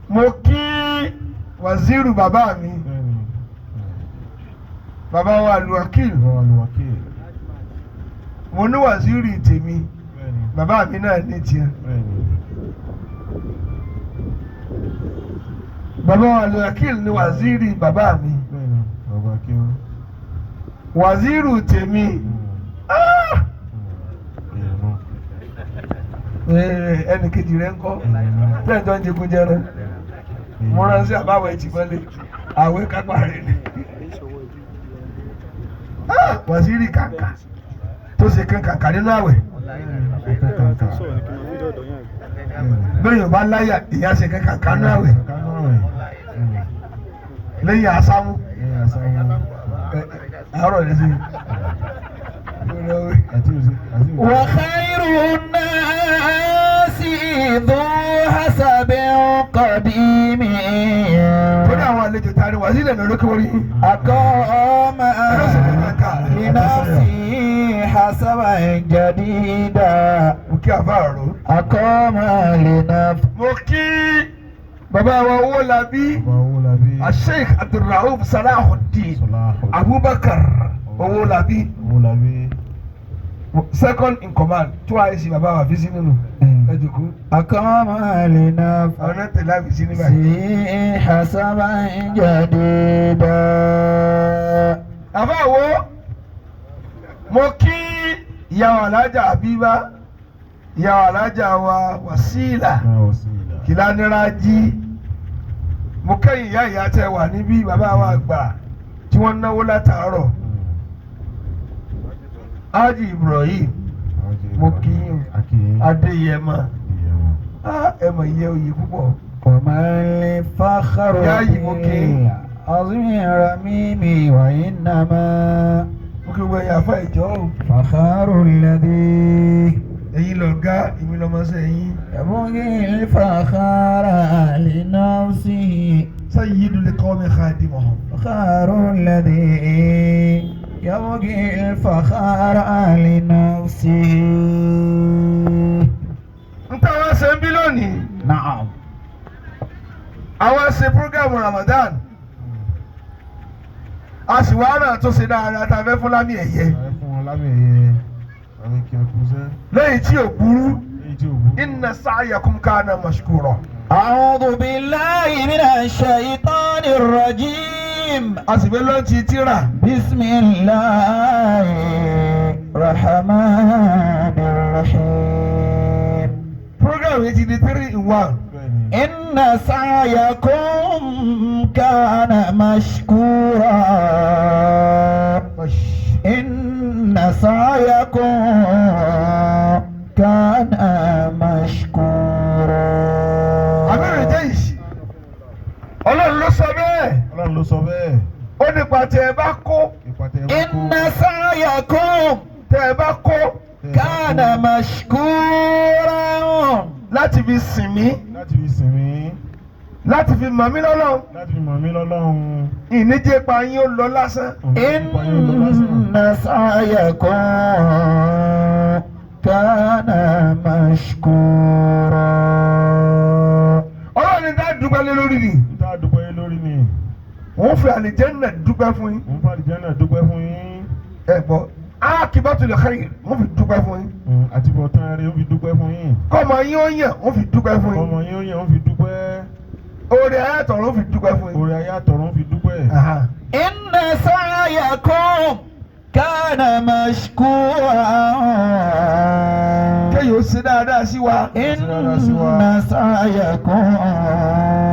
Mo kí waziri bàbá mi, Bẹ́ẹ̀ni. bàbá wa Alwakil. Bàbá Alwakil. Mo ní wàzírì tèmi, Bẹ́ẹ̀ni. bàbá mi náà ní tiẹ̀. Bẹ́ẹ̀ni. Bàbá wa Alwakil ni wàzírì bàbá mi. Bẹ́ẹ̀ni. Bàbá kí ó. Wàzírù tèmi. Ah! Èèyàn. Ẹnì kejì rẹ̀ ń kọ́. Tẹ́ẹ̀ tó ń jẹkun jẹrẹ. Mo ránṣẹ́ àbáwọ̀ ẹ̀jì mọ́lẹ̀. Àwẹ̀ kápá rẹ̀ ni. Ah! Wàzírì kàǹkà tó ṣe kan kàǹkà nínú àwẹ̀. Ọkọ̀ kàǹkà. Bẹ́ẹ̀ yóò bá láyà ìyá ṣe kan kàǹkà nínú àwẹ̀. Kàǹkà nínú àwẹ̀. Lẹ́yìn àsámú. Lẹ́yìn àsámú. Àárọ̀ rẹ̀ sí. Àti òsì. Àti òsì. وخير الناس ذو حسب قديم Torí àwọn àlejò ta ni wàzírì ẹ̀nà olókè wọ́n yín. أقام لنفسه حسبا جديدا Mo kí àfa àrò. أقام لنفسه Mo kí bàbá wa Owólabí. Bàbá Owólabí. Sheikh Abdulrauf Salahuddin Salahuddin. Abubakar Owólabí, Owólabí. second in command twice bàbá wa fi sí nínú ẹ jòkó. أقام لنفسه Àwọn náà tẹ̀lé àfi sí ní báyìí. حسبا جديدا Àbá wo, mo kí ìyàwó alájà Àbíbá, ìyàwó alájà wa Wasila Náà Wasila. Kìlánirají. Mo kẹ́yìn ìyá ìyá tẹ wà níbí, bàbá wa àgbà tí wọ́n náwó látàárọ̀, Haji Ibrahim. Mo kí yín o. Akíyín. Adéyẹmọ. Adéyẹmọ. Ah, ẹ mọ̀ iye oyè púpọ̀. ومن للفخر يا يبكي. عظيم رميمي وإنما Mo kí gbogbo ẹ̀yin àfa ìjọ o. فخر الذي Ẹ̀yin lọ̀gá, èmi lọ́mọṣẹ́ yín. يبغي الفخر لنفسه Sayyidul qawmi khadimuhum. فخر الذي يبغي الفخر لنفسه N táwọn ṣe ń bí lónìí, نعم àwọn ṣe programu Ramadan, a sì wá náà tó ṣe dáadáa tá a fẹ́ fún lámì ẹ̀yẹ. Ẹ fún wọn lámì ẹ̀yẹ. Àwọn kí ẹ kú sẹ́. Lẹ́yìn tí ò burú, Èyí tí ò burú. inna sa'yakum kana mashkura. أعوذ بالله من الشيطان الرجيم A sì fẹ́ lọ́ọ̀tì tíra. بسم الله الرحمن الرحيم Program yìí ti di 3 in 1. Bẹ́ẹ̀ni. إن سعيكم كان مشكورا إن سعيكم كان مشكورا Àmírù Jaysh, Ọlọ́run ló sọ bẹ́ẹ̀. Ọlọ́run ló sọ bẹ́ẹ̀. Ó nípa tẹ ẹ bá kó, Ipa tẹ ẹ bá kó. إن سعيكم tẹ ẹ bá kó Tẹ ẹ bá kó. كان مشكورا láti fi sìn mí, Láti fi sìn mí. láti fi mọ̀ mí lọ́lọ́run. Láti fi mọ̀ mí lọ́lọ́run. Ìníjẹ́ pa yín ó lọ lásán. Ipa yóò lọ lásán. إن سعيكم كان مشكورا Ọlọ́run ní ká dúpẹ́ lé lórí ni. N tá a dúpẹ́ yé lórí ni. Wọ́n fi àlìjẹ́nnà dúpẹ́ fún yín. Mo ń fàlìjẹ́ náà dúpẹ́ fún yín. Ẹ gbọ́, akibatul khair, wọ́n fi dúpẹ́ fún yín. Àti bọ̀tán rẹ̀ ó fi dúpẹ́ fún yín. Kọ́mọ yín ó yàn, wọ́n fi dúpẹ́ fún yín. Ọmọ yín ó yàn ó fi dúpẹ́. Oore ayàtọ̀ ló fi dúpẹ́ fún yín. Orí ayé àtọ̀run fi dúpẹ́. Aha. إن سعيكم كان مشكورا Kéèyàn ó ṣe dáadáa sí wa. إن سعيكم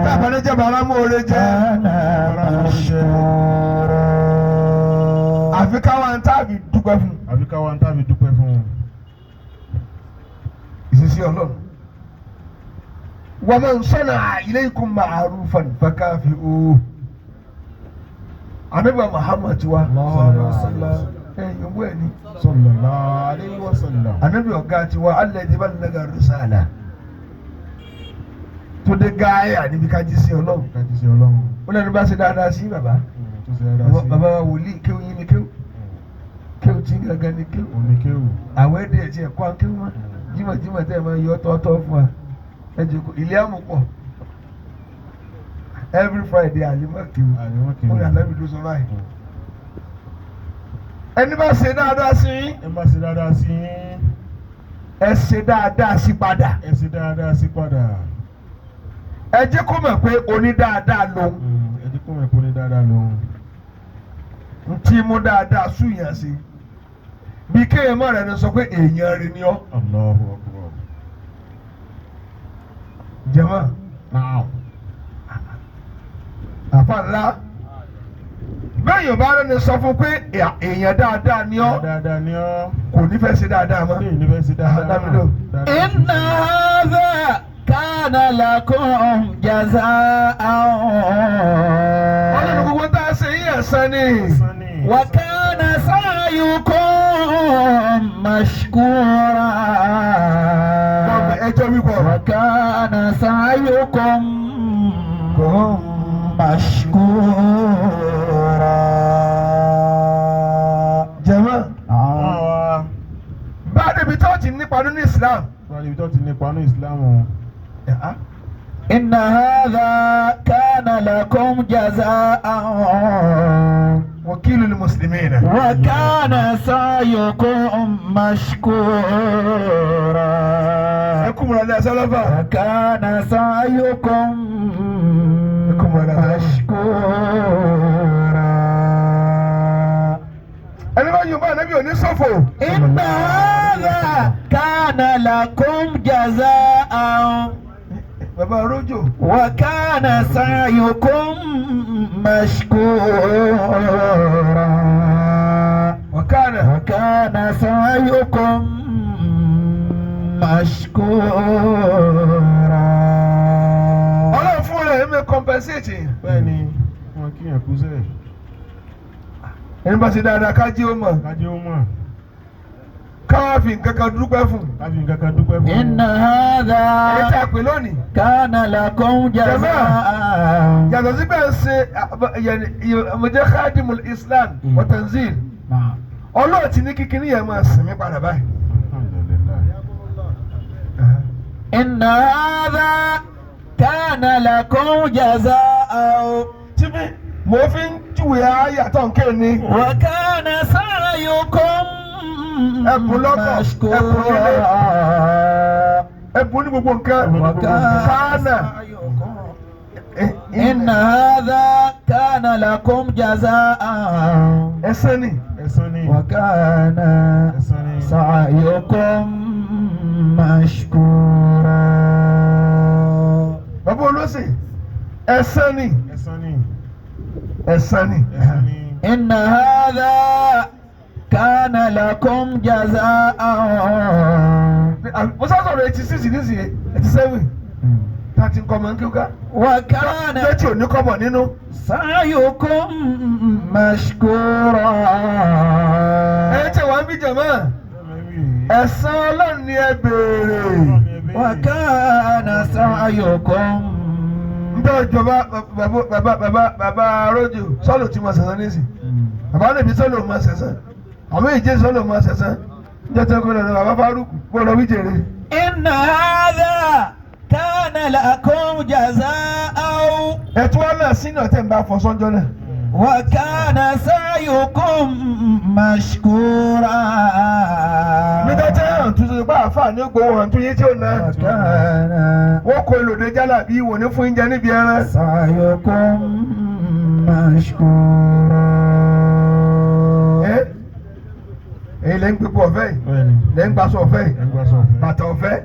Tá a bá ní jẹ́ bàrá mú oore jẹ́. كان مشكورا Àfi káwa ń táàbì dúpẹ́ fún. Àfi káwa ń tàbí dúpẹ́ fún un. Ìṣesí Ọlọ́run. Wa man sana'a ilaykum ma'rufan fakafi'uhu. Ànábì wa Muhammad wa. Sallallahu alaihi wasallam. Ẹ̀yin owó ẹ̀ ni. Sallallahu alaihi wasallam. Ànábì ọ̀gá tiwa alladhi ballaga risala. Tó dé gáyà níbi ká jí sí Ọlọ́run. Ká jí sí Ọlọ́run. Ó lẹ́nu bá ṣe dáadáa sí bàbá. Tó ṣe dáadáa sí. Bàbá wa wòlíì kéwù yín ni kéwù. Kéwù tí gangan ni kéwù. Omi kéwù. Àwọn èdè ẹ̀ tí ẹ̀kọ́ akéwù mọ́. Jímọ̀jímọ̀ tẹ́ ẹ máa yọ tọ́tọ́ fún wa. Ẹ jòkó ilé àmupọ̀. Every Friday àlímọ̀ kéwù. Àlímọ̀ kéwù. Ó yà lẹ́bi tó sọ báyìí. Ẹni bá ṣe dáadáa sí yín, Ẹ má ṣe dáadáa sí yín. ẹ ṣe dáadáa sí padà. Ẹ ṣe dáadáa sí padà. Ẹ jẹ́ kó mọ̀ pé oní dáadáa lòun. Ẹ jẹ́ kó mọ̀ pé ní dáadáa lòun. Ntí mú dáadáa súyàn sí. Bí kéèyàn mọ̀ rẹ̀ ni sọ pé èèyàn rẹ̀ ni ọ́. Allahu akbar. Jẹ̀mọ́, Naam. àfa ńlá. Bẹ́ẹ̀ yóò bá rẹ̀ ni sọ fún pé èèyàn dáadáa ni ọ́, Dáadáa ni ọ́. kò ní fẹ́ ṣe dáadáa mọ́. Ní ìní fẹ́ ṣe dáadáa. Dábìlò. Dáadáa. إن هذا كان لكم جزاء Ọlọ́run gbogbo tá a ṣe yí ẹ̀san ni. Ẹ̀san ni. وكان سعيكم مشكورا Ẹjọ́ wípọ̀. وكان سعيكم مشكورا. Jẹ̀mọ́, Àwa. bá a débi tó ti nípa nínú Islam. Wọ́n níbi tó ti nípa ní Ìsìlámù. إن هذا كان لكم جزاء Wakilu ni Mùsùlùmí rẹ̀. وكان سعيكم مشكورا. Ẹ kú múra lé asálàfà. وكان سعيكم مشكورا. Ẹni bá yóò bá ànábì òní ṣòfò. إن هذا كان لكم جزاء Bàbá Rójò. وكان سعيكم مشكورا. Wàkàna. وكان سعيكم مشكورا. Ọlọ́run fún rẹ̀ ẹ̀ mẹ́ compensate. Bẹ́ẹ̀ni, wọ́n kíyàn kú sẹ́ẹ̀. Ẹni bá ṣe dáadáa ká jí ó mọ̀. Kájí ó mọ̀. Káwá fi nǹkan kan dúpẹ́ fún. Ká fi nǹkan kan dúpẹ́ fún. إن هذا Ẹni tí a pè lónìí. كان لكم جزاء. Yàtọ̀ sí bẹ́ẹ̀ ṣe mo jẹ́ khadimul Islam wa tanzil. نعم. Ọlọ́run ti ní kíkiní yẹn máa sìn mí padà báyìí. Alhamdulillah. إن هذا كان لكم جزاء Tíbi mo fi ń júwe ayé àtọ̀nkẹ́ ni. وكان سعيكم Ẹ̀bùn lọ́kọ̀, ẹ̀bùn nílé. مشكورا. Ẹ̀bùn ní gbogbo nǹkan. وكان Kánà. سعيكم إن هذا كان لكم جزاء Ẹ̀san ni. Ẹ̀san ni. وكان Ẹ̀san ni. سعيكم مشكورا. Bàbá olóṣè. Ẹ̀san ni. Ẹ̀san ni. Ẹ̀san ni. Ẹ̀san ni. إن هذا كان لكم جزاء. Mo sá sọ̀rọ̀ 86 nísìnyí, 87. Tá a ti ń kọ́ ọmọ ní kíkà. وكان Létí ò ní kọ́bọ̀ nínú. سعيكم مشكورا. Ẹ̀yin tí wàá ń bí jẹ̀mọ́. Ẹ̀san Ọlọ́run ni ẹ béèrè. وكان سعيكم Ń bẹ́ ìjọba bàbá bàbá bàbá bàbá Rójò sọ́ọ̀lù tí mo sẹ̀sán nísìn. Bàbá lèmi sọ́ọ̀lù mo sẹ̀sán. Àmọ́ ìjẹ́ sọ́ọ̀lù mo sẹ̀sán. Ǹjẹ́ tí wọ́n kọ́ lọ́dọ̀ bàbá Fárúkù kó lọ wíjèrè. إن هذا كان لكم جزاء Ẹ̀tún wọn náà sínú ọ̀tẹ̀ ń bá fọ sọ́njọ́ náà. وكان سعيكم مشكورا. Nígbà tí wọ́n tún ṣe pé àáfàá ní gbowó hàn tún yín tí ò ná. وكان Wọ́n kó elòdè jálà bí wò ní fún oúnjẹ níbi ẹran. سعيكم مشكورا. Ẹ́ èyí lẹ́ ń gbégbó ọ̀fẹ́ yìí, Bẹ́ẹ̀ni. lẹ́ ń gbaṣọ ọ̀fẹ́ yìí, Ẹ ń gbàsọ̀ ọ̀fẹ́. bàtà ọ̀fẹ́,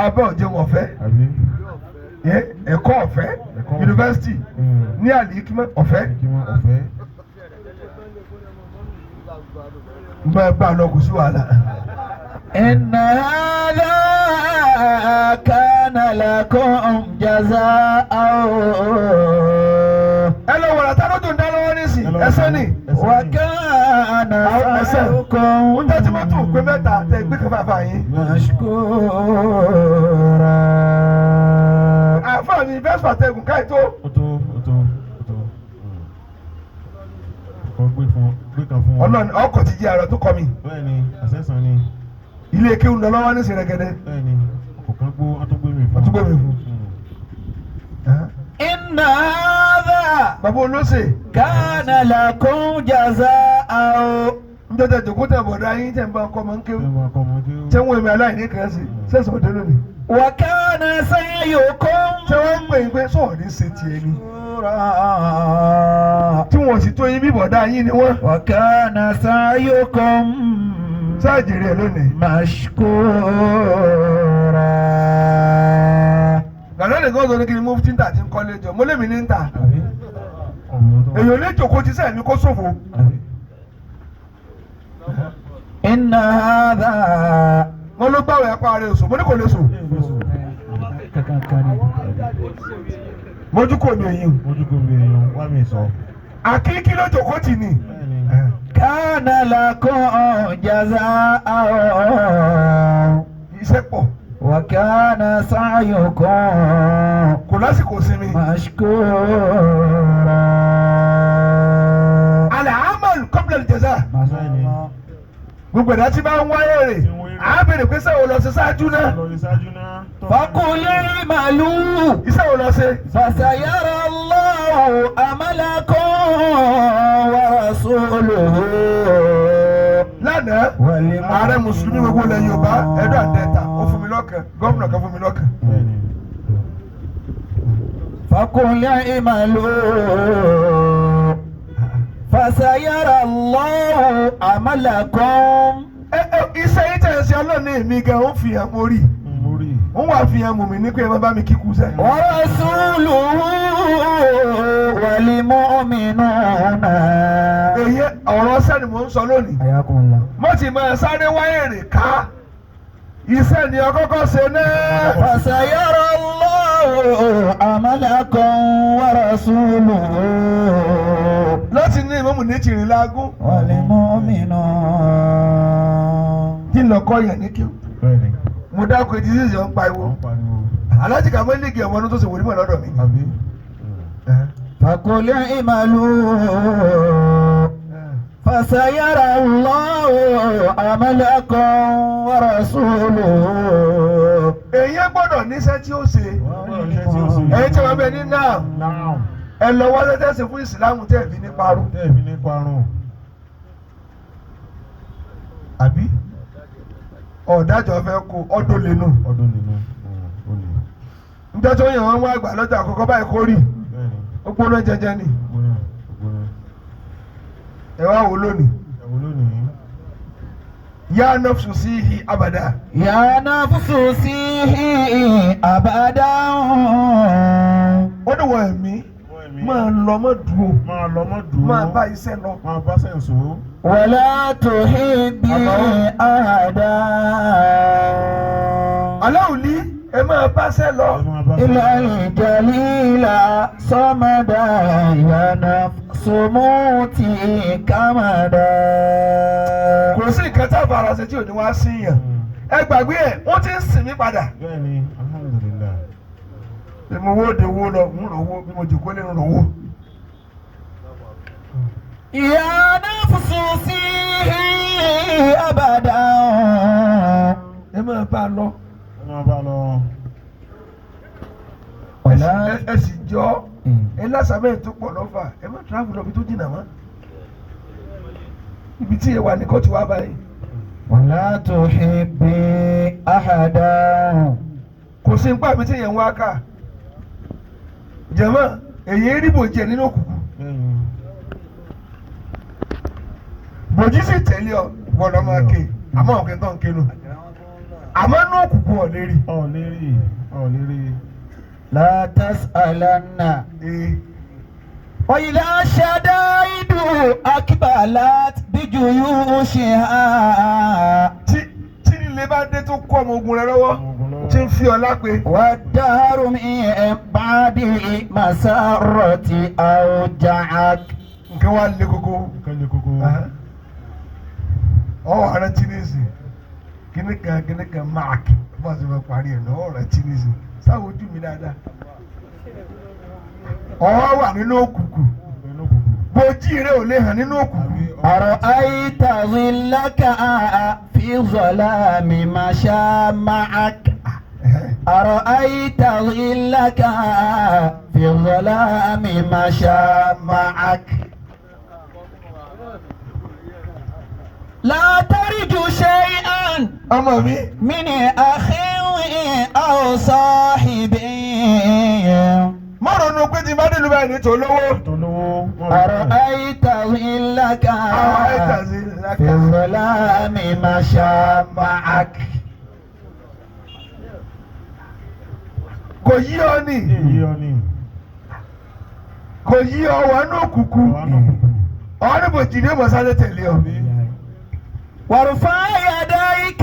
abẹ́ òjẹun ọ̀fẹ́, Àbí? ẹ́ ẹ̀kọ́ ọ̀fẹ́, Ẹ̀kọ́ ọ̀fẹ́. yunifásitì ní àlìkímọ́ ọ̀fẹ́. Kí wọ́n ọ̀fẹ́. Bá ẹ bá a lọ kò sí wàhálà. إن هذا كان لكم جزاء Ẹ lọ wọ̀rọ̀ tá lójú ń dá lọ́wọ́ nísìn, ẹsẹ̀ ni. وكان Ẹsẹ̀ سعيكم ń tẹ́tí mọ́tò pé mẹ́ta tẹ gbé kan fàáfàá yín. مشكورا. Àáfàá mi fẹ́ fàtẹ́gùn káì tó. Ó tó ó tó ó tó. Ọkọ̀ gbé fún gbé kan fún wọn. Ọlọ́run ọkọ̀ ti jẹ́ àrà tó kọ mi. Bẹ́ẹ̀ni, àṣẹ̀sán ni. Ilé kéwù ń lọ lọ́wọ́ nísìn rẹ̀gẹ̀dẹ̀. Bẹ́ẹ̀ni, ọkọ̀ kan gbó wọ́n tó gbé mi fún. Wọ́n tún gbé mi fún. إن هذا Bàbá olóṣè. كان لكم جزاء Njọ́ tẹ jòkó tẹ bọ̀dọ̀ ayé tẹ̀ ń bá ọkọ ọmọ ń kéwù. Ẹ máa kọ́ ọmọ kéwú. Ṣé wọn èmi aláìní kan sí? Sẹ́sọ̀ òde lónìí. وكان سعيكم Ṣé wọ́n ń pè é pé sọ̀rọ̀ ní ṣe tiẹ̀ ni? مشكورا Tí wọ́n sì tó yín bí bọ̀dá yín ni wọ́n. وكان سعيكم Sáàjèrè ẹ̀ lónìí. مشكورا Gàdá nìkan sọ ní kí ni mo ti ń tà tí ń kọ́lé jọ. Mo lémi ní ń tà. Àbí? Ọmọ tó. Èèyàn lè jòkó ti sẹ́ẹ̀ mi kó ṣòfò. Àbí? إن هذا Wọ́n ló gbàwé apá rẹ̀ sùn. Mo ní kò lè sùn. Ẹ lè sùn. Mojú kò ní eyín. Mójú kò mi èèyàn wá mi sọ. Àkíkí ló jòkó tì ní. Bẹ́ẹ̀ni. كان لكم جزاء Iṣẹ́ pọ̀. وكان سعيكم Kò lásìkò sinmi. مشكورا Al-amal qabla al-jaza. Bẹ́ẹ̀ni. Gbogbo ẹ̀dá tí bá ń wáyé rè. À á béèrè pé sẹ́wọ̀n lọ sí ṣáájú náà. Lọ sí ṣáájú náà. فقل اعملوا Iṣẹ́ wo lọ ṣe? فسيرى الله عملكم ورسوله Lánàá, ààrẹ Mùsùlùmí gbogbo ilẹ̀ Yorùbá, Ẹdó Àdẹ́ta, ó fún mi lọ́kàn, gómìnà kan fún mi lọ́kàn. Bẹ́ẹ̀ni. فقل اعملوا فسيرى الله عملكم Ẹ ẹ iṣẹ́ yìí tẹ̀ ṣe Ọlọ́run ní èmi gan, ó fi hàn mo rí. Mo rí. Ó wà fi hàn mùmí ní pé ẹ má bá mi kíkú sẹ́. ورسوله والمؤمنون Èyí ọ̀rọ̀ sẹ́ni mò ń sọ lónìí. حياكم الله Mo ti máa sáré wáyé rè ká. Iṣẹ́ ni ọkọ́kọ́ ṣe náà. فسيرى الله عملكم ورسوله Láti ní ìmọ̀mù ní tìrìn lágún. والمؤمنون Tí ń lọ kọ́ yàn ní kí o. Bẹ́ẹ̀ni. Mo dákun etí sísè ń pariwo. Wọ́n pariwo. Aláàjì kàmọ́ líìgì ọmọ ọdún tó ṣe wòlímọ̀ lọ́dọ̀ mi. Àbí? فقل اعملوا فسيرى الله عملكم ورسوله Èyí gbọ́dọ̀ níṣẹ́ tí ó ṣe. Wọ́n gbọ́dọ̀ ṣe tí ó ṣe. Ẹ̀yin tí wọ́n bẹ ní náà Náà. ẹ lọ wá tẹ́tẹ́ fún ìsìlámù tẹ́ ẹ̀ fi ní parun. Tẹ́ ẹ̀ fi ní parun. Àbí ọ̀dájọ́ fẹ́ kó ọdún lẹ́nu. Ọdún nínú. Ó lè. Níjọ́ tó yàn wọ́n wá àgbà lọ́jọ́ àkọ́kọ́ báyìí kó rì. Bẹ́ẹ̀ni. Ó gbóná jẹjẹ ni. Gbóná. Gbóná. Ẹ wá wò lónìí. Ẹ̀wọ̀n lónìí. Yá nafsu síhi abàdá. يا نفس سيحي أبدا Ó ní wọ ẹ̀mí Wọ́n ẹ̀mí. máa lọ mọ́ dúró Máa lọ mọ́ dúró. máa bá iṣẹ́ lọ. Máa bá sẹ̀ǹsó. ولا تحبي أحدا Aláwùlí ẹ máa báṣẹ́ lọ. Ẹ máa bá إلى الجليل صمدا يا نفس موتي كمدا Kò sí nǹkan tá a fara ṣe tí ò ní wá sí yàn. Ẹ gbàgbé ẹ̀ wọ́n ti ń sìn mí padà. Bẹ́ẹ̀ni, alhamdulillah. Bí mo wó de owó lọ, ń rò owó bí mo jòkó lé ń rò owó. يا نفس سيحي أبدا Ẹ máa bá a lọ. Ẹ máa bá a lọ. Ẹ sì jọ ẹ lásàmẹ́ tó pọ̀ lọ́fà ẹ má travel lọ ibi tó jìnnà mọ́. Ibi tí ẹ wà ní kóòtù wá báyìí. ولا تحبي أحدا Kò sí nípa mi tí yẹn ń wá ká. Jẹ̀mọ́ èyí rí bòjì ẹ̀ nínú òkùnkùn. Bẹ́ẹ̀ni. Bòjì sì tẹ̀lé ọ wọ́n lọ́ máa ké àmọ́ òkè tó ń ké nù. Àmọ́ nínú òkùnkùn ọ̀ lè rí. Ọ̀ lérí. Ọ̀ lérí. لا تسألن Ee. وإذا الشدائد أقبلت بجيوشها Tí tí ilé bá dé tó kó ọmọ ogun rẹ lọ́wọ́ Ọmọ ogun lọ́wọ́. tí ń fi ọlá pé والدهر من بعد مسرة أوجعك nǹkan wá le koko. Nǹkan le koko. Ọwọ́ ààrẹ tínísì kíní kan kíní kan mark bá a ti fẹ́ parí ẹ̀ lọ́wọ́ rẹ̀ tínísì sáwọ́ ojú mi dáadáa. Ọwọ́ wà nínú òkùnkùn Nínú òkùnkùn. bòjì rẹ ò lè hàn nínú òkùnkùn. Àbí أرأيت ظلك في ظلام مشى معك أرأيت ظلك في الظلام مشى معك لا ترجو شيئا Ọmọ mi. من أخ أو صاحب. Má ronú pé tí n bá dé ìlú báyìí ní tòlówó. Tó lówó. أرأيت ظلك Àwọn àìsàn في الظلام مشى معك. Kò yí ọ ní. Èyí ọ ni. Kò yí ọ wà ní òkùnkùn. Wà nù kùkù. Ọ̀hún níbo jì ní ìmọ̀sálẹ̀ tẹ̀lé ọ. وارفع يديك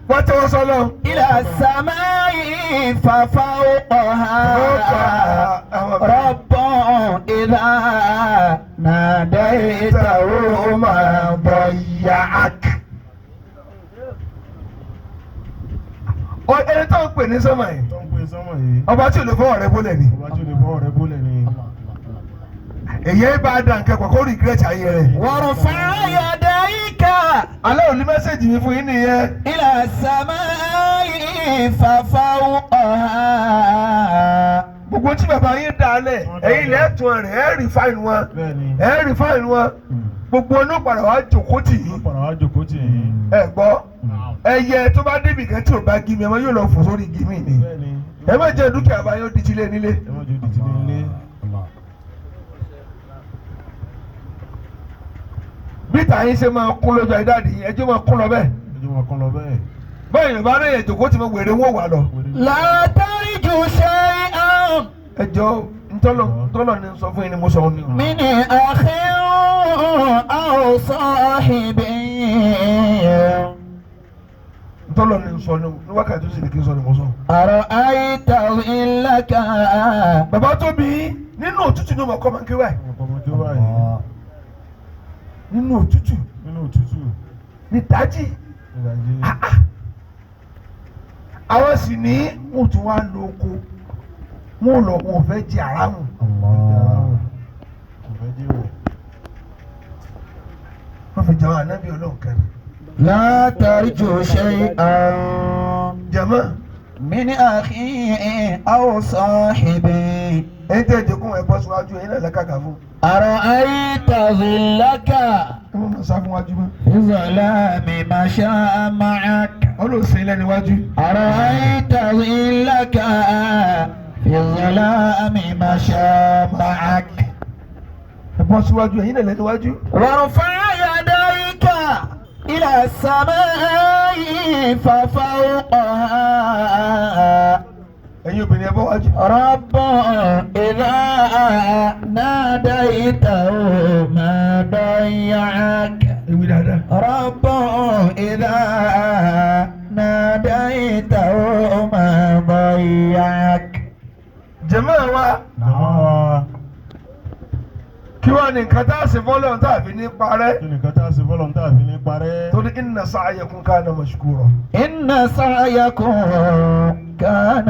Wọ́n tẹ́wọ́ sọ́lọ́. إلى السماء ففوقها رب إذا ناديته ما ضيعك. Ẹni tó ń pè ní sọ́mọ̀ yìí. Tó ń pè sọ́mọ̀ yìí. Ọba tí ò lè fọwọ́ rẹ bólẹ̀ ni. Ọba tí ò lè fọwọ́ rẹ bólẹ̀ ni. Èyí bá a dàn kẹ́kọ̀ọ́ kó regret ayé rẹ̀. وارفع يديك Alẹ́ òní mẹ́sẹ̀gì mi fún yín nìyẹn. إلى السماء ففوقها. Gbogbo tí bàbá yín dà á lẹ̀, ẹ̀yin lẹ́ẹ̀tún rẹ̀, ẹ̀ rí fáìlì wọn. Bẹ́ẹ̀ni. Ẹ̀ rí fáìlì wọn. Gbogbo onú padà wá jòkó tì yín. Wọ́n padà wá jòkó tì yín. Ẹ gbọ́, ẹyẹ tó bá débì kan tí ò bá gí mi, ẹ má yóò lọ fò sórí igi mi ni. Bẹ́ẹ̀ni. Ẹ má jẹ́ dúkìá bá yóò di tilé nílé. Ẹ má jẹ́ òdìtì nílé. Bí tàyín ṣe máa kún lójú àìdáàdì yín, ẹjọ́ máa kún lọ bẹ́ẹ̀. Ẹjọ́ máa kán lọ bẹ́ẹ̀. Bẹ́ẹ̀ Yorùbá náà yẹ jòkó tí mo wèrè wọ́n wà lọ. لا ترجو شيئا Ẹ jọ ntọ́lọ̀ ni sọ fún yín ni mo sọ ní. من أخ أو صاحب. Ntọ́lọ̀ ni sọ ní wákàtí ó sì ní kí n sọ ni mo sọ. أرأيت ظلك Bàbá tó bí nínú òtútù ní ọmọ kọ́ máa ń ké báyìí. Ọkọ̀ ọmọ tó báyìí. Nínú òtútù Nínú òtútù. ní dájì. Ìdajì. Àwọn sì ní wọn tún wá lọ oko wọn ò lọ wọn ò fẹ́ jẹ àràmù. Kò fẹ́ jẹ́ wọ̀. Wọ́n fi jẹun ànábì Ọlọ́run kan. لا ترجو شيئا Jẹ̀mọ́ من أخي أو صاحب. ẹ̀yin tẹ́ ìjókòó ẹ̀ bọ́ síwájú ẹ̀yin náà lẹ́kàkà fún. أرأيت ظلك Ẹ mọ̀ sá fún wájú mọ́. في الظلام مشى معك. Ọlọ́run sẹ́yìn lẹ́nu wájú. أرأيت ظلك في الظلام مشى معك. Ẹ bọ́ síwájú ẹ̀yin náà lẹ́nu wájú. وارفع يديك إلى السماء ففوقها Ẹ̀yin obìnrin ẹ bọ́ wájú. رب إذا ناديته ما ضيعك. Ewu dáadáa. رب إذا ناديته ما ضيعك. Jẹ̀mọ́ wa Jàmá wa. kí wàá ní nǹkan tá a ṣe fọ́lọ́run tá a fi ní parẹ́. Kí nìkan tá a ṣe fọ́lọ́run tá a fi ní parẹ́. Torí inna sa'yakum kana mashkura. إن سعيكم كان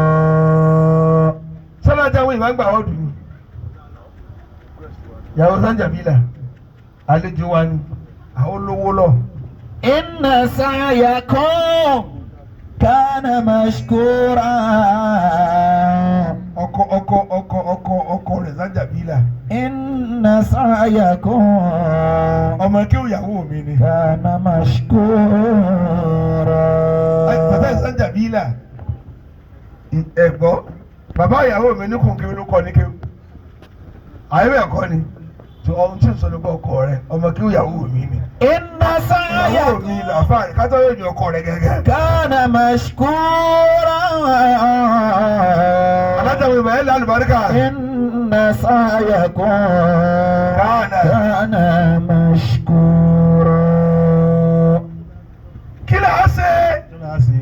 مشكورا. Sọ́lá jáwé ìwà ń gbà ọ́ dùn ní. Ìyàwó Sanjabila àlejò wa ni àwọn olówó lọ. إن سعيكم كان مشكورا. Ọkọ ọkọ ọkọ ọkọ ọkọ rẹ̀ Sanjabila. إن سعيكم Ọmọ kí ìyàwó mi ni. كان مشكورا. Bàbá Sanjabila ẹ̀gbọ́ bàbá ìyàwó mi ní kùn kéwú ló kọ́ ní kéwú. Àyẹ̀wò ẹ̀kọ́ ni tó ọ̀hún tí ń sọ nípa ọkọ rẹ̀ ọmọ kí ìyàwó mi ni. إن Ìyàwó mi سعيكم làfà rẹ̀ kátó yóò ní ọkọ rẹ̀ gẹ́gẹ́. كان مشكورا. Alájà mi bàyẹ̀ lálùbáríkà. إن سعيكم كان كان مشكورا. Kí là á ṣe? Kí ni a ṣe?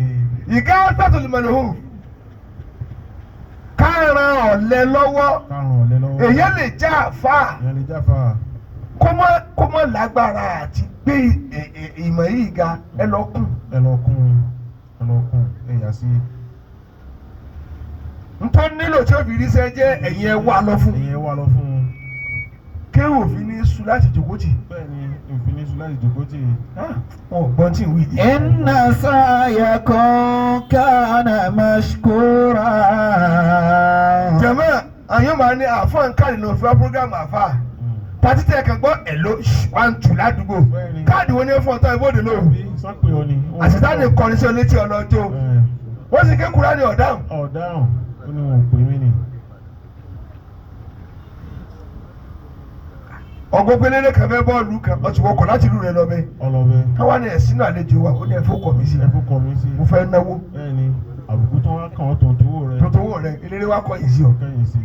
Ìgá sátòlùmọ̀lùhù. Ká ran ọ̀lẹ lọ́wọ́. Kárùn ọ̀lẹ lọ́wọ́. Èyí lè já àfáà Ìyẹn lè jáfa. kó mọ́ lágbára àti gbé ìmọ̀ yìí ga ẹ lọ kùn. Ẹ lọ kún. Ẹ lọ kún. Ẹ yà sí. Ntọ́ nílò tí ó fi ríṣẹ́ jẹ́ ẹ̀yin ẹ wá lọ fún. Ẹ̀yin ẹ wá lọ fún un. Kéwò òfin ní sùn láti jòkó tì. Bẹ́ẹ̀ni, òfin ní sùn láti jòkó tì. Wọn ò gbọ́n tí ń wí yìí. إن سعيكم كان مشكورا. Jẹ̀mọ́ àyàn máa ní àáfàá ń kárìn náà fún wa program àáfàá. Pàtí tẹ̀ kàn gbọ́ ẹ̀ló one two ládùúgbò. Bẹ́ẹ̀ni. Káàdì wo ni ó fún ọtọ́ ìbòdì lóru? Bí sọ́pẹ̀ ọ ni. Àṣetánì kọrin sí ọ létí ọlọ́jọ́. Ẹ̀, Wọ́n sì ké Kúránì ọ̀dáhùn. ọ̀daràn ó ní wọn ò pè mí ni. Ọgbọ́n pé lélẹ̀ kan fẹ́ bọ́ọ̀lù kan ọtí wọkọ̀ láti ìlú rẹ lọ bẹ́ẹ̀. Ọlọ́bẹ. Káwá ni ẹ̀sìn náà àlejò wa ó ní ẹ̀fọ́ kọ̀ mí sí. Ẹ fún kọ mi sí. Mo fẹ́ náwó. Bẹ́ẹ̀ni àbùkù tó wá kàn ọ́ tó ń towó rẹ. Tuntun owó rẹ eléré wa kọ yìí sí ọ. Kẹ́yìn sí. Ẹ̀,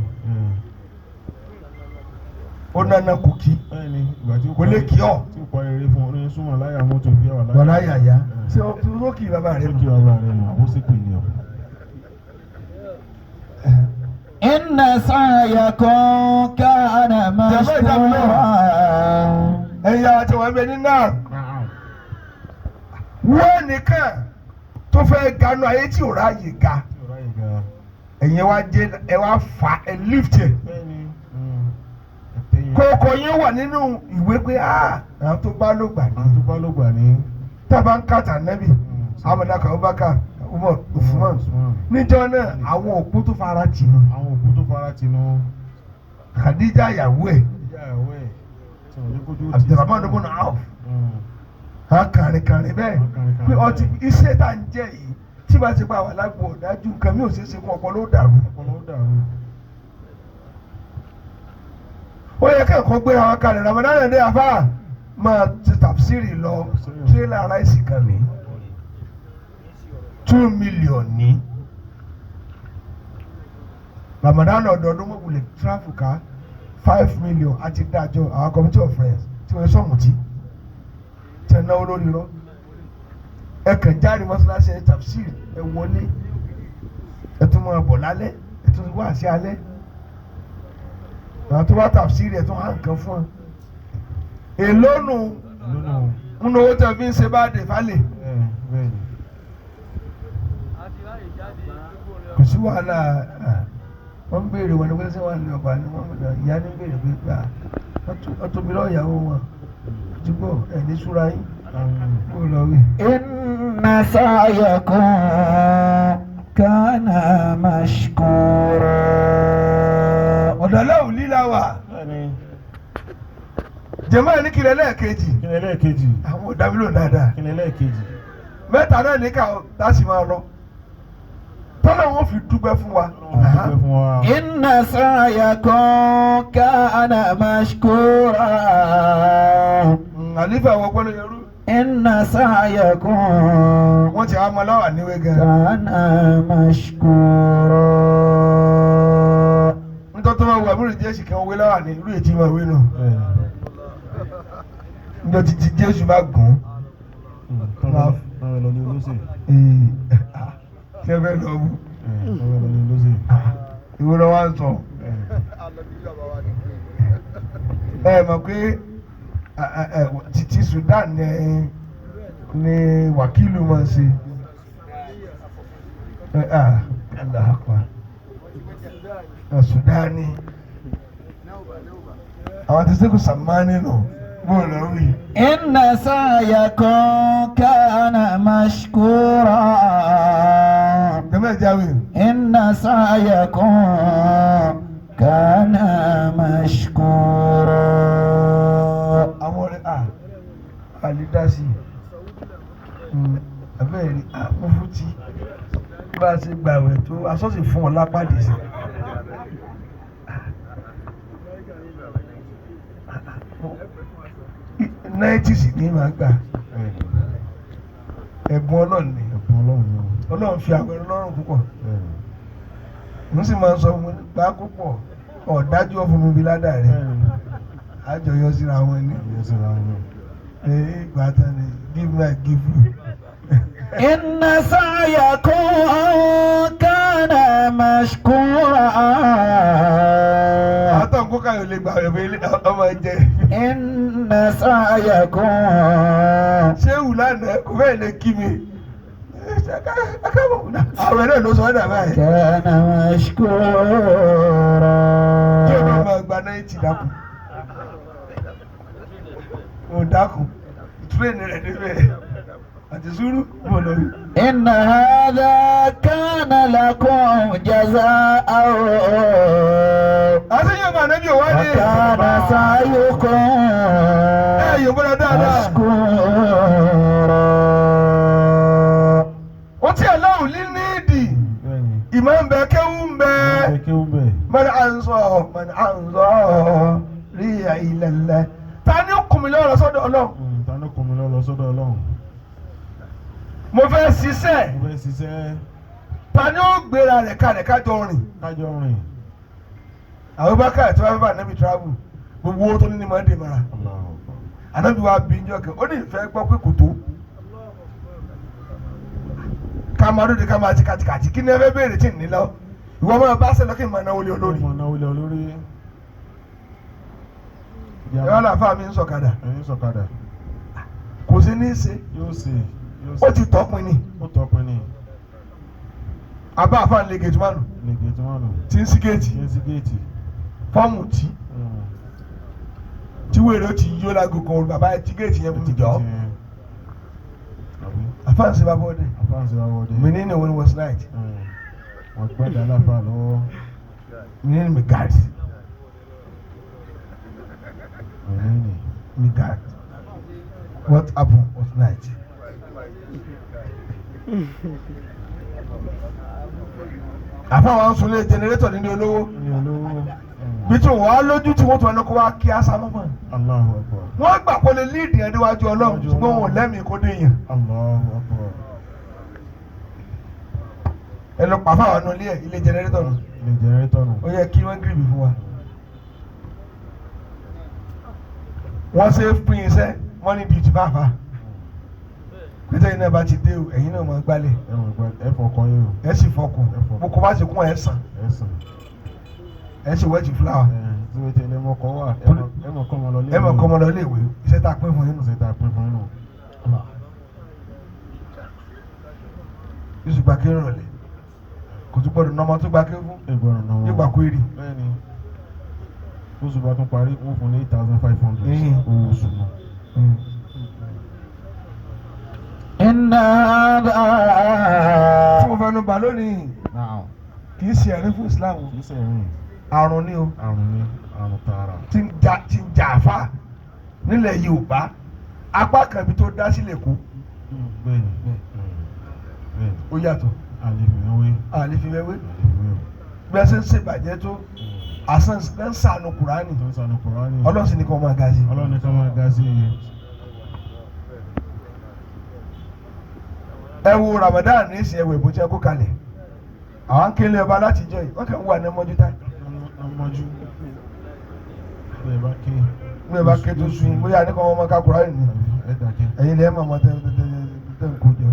Ó nana kò kí. bẹ́ẹ̀ni ìgbà tí ó Kò lè kí ọ. tí ó parí eré fún ọ ní súnmọ́ láyà mọ́tò fi àwọn láyà. Wàlá yàyà. Ṣé o tó kì í bàbá rẹ Ṣé nù? kí bàbá rẹ nù àbó sì pè ní ọ. إن سعيكم كان مشكورا Ẹ̀yin àti wọn bẹ ní náà. Wọ́n nìkan tó fẹ́ ganu ayé tí ò ráàyè ga. Tí ò ráyè ga. Ẹ̀yin wa jẹ́ ẹ wá fà ẹ lift ẹ̀. Bẹ́ẹ̀ni ẹ̀tẹ̀yìn. Kókó yín wà nínú ìwé pé àwọn tó bá ló gbà ní. Àwọn tó bá ló gbà ní. Tá a bá ń kàtà nẹ́bì, Ahmed Abubakar, Umar, Usman. Níjọ́ náà, àwọn òkú tó fara tì ní. Àwọn òkú tó fara tì nù. Khadija ìyàwó ẹ̀, Ìyá ẹ̀wọ́ ẹ̀ tí wọ́n ní kójú ó ti. Abdulrahman ibn Auf. Hàn kàrìnkàrìn bẹ́ẹ̀ pé ọtí iṣẹ́ tá à ń jẹ́ yìí tí bá ti pa wà lágbo ọ̀dájú nǹkan mi ò ṣeé ṣe fún ọpọlọ ó dàrú. Ọpọlọ ó dàrú. Ó yẹ kẹ́kọ̀ọ́ gbéra wọn kalẹ̀ Ramadan dé afá máa ti tàfsírì lọ tírélà ráìsì kan ní 2 million ní Ramadan ọdọọdún mọ̀wulẹ̀ tráfù ká 5 million àti dájọ́ àwọn committee of friends tí wọ́n sọ̀mù tí tẹ̀ náwó lórí rọ ẹ kàn jáde mọ́ṣáláṣí ẹ tàfsírì ẹ wọlé ẹ tún máa bọ̀ lálẹ́ ẹ tún wá sí alẹ́ àwọn tó bá tàfsírì ẹ tún hàn kan fún ẹ èló nù Lónà nínú owó tẹ fi ń ṣe bá dé falẹ̀ ẹ̀ bẹ́ẹ̀ni. kò sí wàhálà wọ́n ń béèrè wọn ni wọ́n ṣe wà ní ọba ni wọ́n ìyá ní béèrè pé gbà wọ́n tóbi lọ́wọ́ ìyàwó wọn ti gbọ́ ẹ̀ ní súra yín kó lọ wí. إن سعيكم كان مشكورا ọ̀dọ̀ aláwọ̀ líla wà Bẹ́ẹ̀ni. jẹ̀mọ́ ẹ̀ ní kiri ẹlẹ́ẹ̀kejì Kí ni ẹlẹ́ẹ̀kejì? àwọn òdàbílò dáadáa Kí ni ẹlẹ́ẹ̀kejì? mẹ́ta náà ní ká láti máa lọ tọ́lá wọn fi dúpẹ́ fún wa. Ọlọ́run fi dúpẹ́ fún wa. إن سعيكم كان مشكورا Àlífà wọ pẹ́lú yẹrú إن سعيكم wọ́n ti àmọ́ láwà níwé gan. كان مشكورا Nítorí tó máa wù àbúrò jésù kan wé láwà ní irú ètí máa wé nù. Bẹ́ẹ̀ni. Nítorí tí jésù bá gùn Tọ́lá lọ ní olóṣè. ún ṣé fẹ́ lọ wù Tọ́lá lọ ní olóṣè. ìwé lọ́wọ́ à ń sọ. Ẹ mọ̀ pé títí Sudan ni wákìlù máa ń ṣe. Allah akbar. Sudani àwọn tí sẹ́kù sàmánì nù bó lọ wí. إن سعيكم كان مشكورا Jẹ́mọ̀ ẹ̀jẹ̀ wí. إن سعيكم كان مشكورا Àwọn ọ̀rẹ́ à àlídásí abẹ́rẹ́ àmúfútì bá a ṣe gbàwẹ̀ tó aṣọ́sì fún ọ lápàdé sí. 90 sì ní màá gbà Bẹ́ẹ̀ni. ẹ̀bùn Ọlọ́run ni Ẹ̀bùn Ọlọ́run ni o. Ọlọ́run fi àwẹ̀ lọ́rùn púpọ̀. Bẹ́ẹ̀ni. Mo sì máa ń sọ fún mi gbà púpọ̀ ọ̀dájú ọ̀fun mi bí ládàá rẹ̀ Bẹ́ẹ̀ni. àjọyọ̀ síra wọn ni Ìyẹn sì ra wọn. ee ìgbà tán ni give me I give you. إن سعيكم كان مشكورا Àtọ̀ kó káyọ̀ lè gbà wẹ̀ pé ọmọ jẹ. إن سعيكم Ṣé wù lánàá kò fẹ́ lè kí mi? Àwẹ̀ náà ló sọ ọ́ dà báyìí. كان مشكورا Kí o náà máa gba 90 dákun. Mo dákun. Tírèèni rẹ̀ níbẹ̀. Àti sùúrù mo lọ rí. إن هذا كان لكم جزاء Àti yóò máa nẹ́bí Ànábì ò wá ní. وكان سعيكم Ẹ yóò gbọ́dọ̀ dáadáa. مشكورا Ó tí aláwọ̀ lé nídìí. Bẹ́ẹ̀ni. Ìmọ̀ ń bẹ kéwú ń bẹ. Ẹ kéwú bẹ̀. Man ansọ man ansọ ríya ilẹ̀lẹ̀. Ta ni ó kùn mí lọ́rọ̀ sọ́dọ̀ Ọlọ́run? Ta ló kún mi lọ sọ́dọ̀ Ọlọ́run? Mo fẹ́ ṣiṣẹ́. Mo fẹ́ ṣiṣẹ́. Ta ni ó gbéra rẹ̀ kalẹ̀ kájọ rìn? Kájọ rìn. Abubakar tí wọ́n fẹ́ bá Anabi travel gbogbo owó tó ní ní máa ń dè mara. Allahu Akbar. Anabi wa bí njọ́ kẹ́ ó ní ìfẹ́ gbọ́ pé kò tó. Ká máa dóde ká máa ti kàtìkàtì kí ni ẹ fẹ́ béèrè tí ì ní lọ. Ìwọ máa bá sẹ́lọ kí n máa náwó lé olórí. Ọmọ náwó lé olórí. Ẹ wá láàfáà mi ń sọ̀kadà. Ẹ̀yin sọ̀kadà. Kò sí ní í ṣe. Yóò ṣe. Yóò ṣe. Ó ti tọ́pin ni. Ó tọpin ni. Àbá àfáà ń lé gèjì mánu Lè gèètì wọn nù. tí ń sí géètì Ṣé sí géètì? fọ́ọ̀mù tí tí wèrè ó ti yó lágbo kan òru bàbá ẹ tí géètì yẹn fún mi jọ. Àbí? Àfáà ń ṣe bàbá ọdẹ. Àfáà ń ṣe bàbá ọdẹ. Mi ní ní òun was night. Wọ́n gbọ́dọ̀ aláfáà lọ́wọ́. Mi ní mi guard. Mìíní. Mi guard. What happened was night. Àfáà wa ń sunlé jẹnẹrétọ̀ nílé olówó. Ní olówó. Bí tí wọ́n á lójú tí wọ́n tún ẹnu kó wá kí á sá mọ́mọ́. Allahu Akbar. Wọ́n gbà kó lè líìdì ẹ̀ níwájú Ọlọ́run ṣùgbọ́n wọn ò lẹ́mìí kó dé yẹn. Allahu Akbar. Ẹ lọ pàfà wà nù ilé ẹ̀ ilé jẹnẹrétọ̀ nù. Ilé jẹnẹrétọ̀ nù. Ó yẹ kí wọ́n gírìbì fún wa. Wọ́n ṣe é pín iṣẹ́ wọ́n ní duty fáfá. Pété yìí náà bá ti dé o, ẹ̀yin náà máa gbálẹ̀. Ẹ mọ̀ pé ẹ fọkàn yín o. Ẹ sì fọkùn. Mo kò bá sì kún ẹ̀ sàn. Ẹ sàn. Ẹ sì wẹ́ẹ̀tì fúláwà. Ẹ tí wọ́n ti ẹ mọ̀ kọ́ wà. Ẹ mọ̀ kọ́ ọmọ lọ Ẹ mọ̀ kọ́ ọmọ lọ ilé ìwé. Iṣẹ́ tá a pín fún yín nù. Ṣé tá a pín fún yín nù? Yusuf gba kéré rọ̀lẹ́. Kò tún gbọ́dọ̀ nọmọ tó gba kéré fún. Ẹ gbọ́dọ̀ náwó. Yóò gba kúrì. Bẹ́ẹ̀ni. Oṣù bá tún parí, wọ́n fún ní 8,500. Owó oṣù náà. إن هذا Tí mo fẹnu bà lónìí, kì í ṣe ẹ̀rí fún Islam. Kì í ṣe ìrìn. Àrùn ni o. Àrùn ni àrùn tààrà. Tí ń ja tí ń ja àfa nílẹ̀ Yorùbá apá kan ibi tó dá sílẹ̀ kú Bẹ́ẹ̀ni. Bẹ́ẹ̀ni. ó yàtọ̀ Àlè fi wé. àlè fi wẹ́wé Àlè fi wé o. bí wọ́n ṣe ń ṣèbàjẹ́ tó àṣà ń sànù Kùránì Tó ń sànù Kùránì. Ọlọ́run sì ní kó máa ga sí i. Ọlọ́run ní ká máa ga sí i. Ẹ wo Ramadan ní ìsìn ẹwẹ̀ ìbòjẹ́ kó kalẹ̀ àwọn kélé ọba láti jọ yìí wọ́n kàn ń wà ní ọmọdé táyì Ọmọjú. Bẹ́ẹ̀ bá ké. bí ẹ bá ké tó sun yín bóyá ní kó wọn máa ka Kùránì ni Ẹ dàkẹ́. ẹ̀yin lẹ́yìn mọ̀ tẹ́ tẹ́ tẹ́ tẹ́ ń kó jọ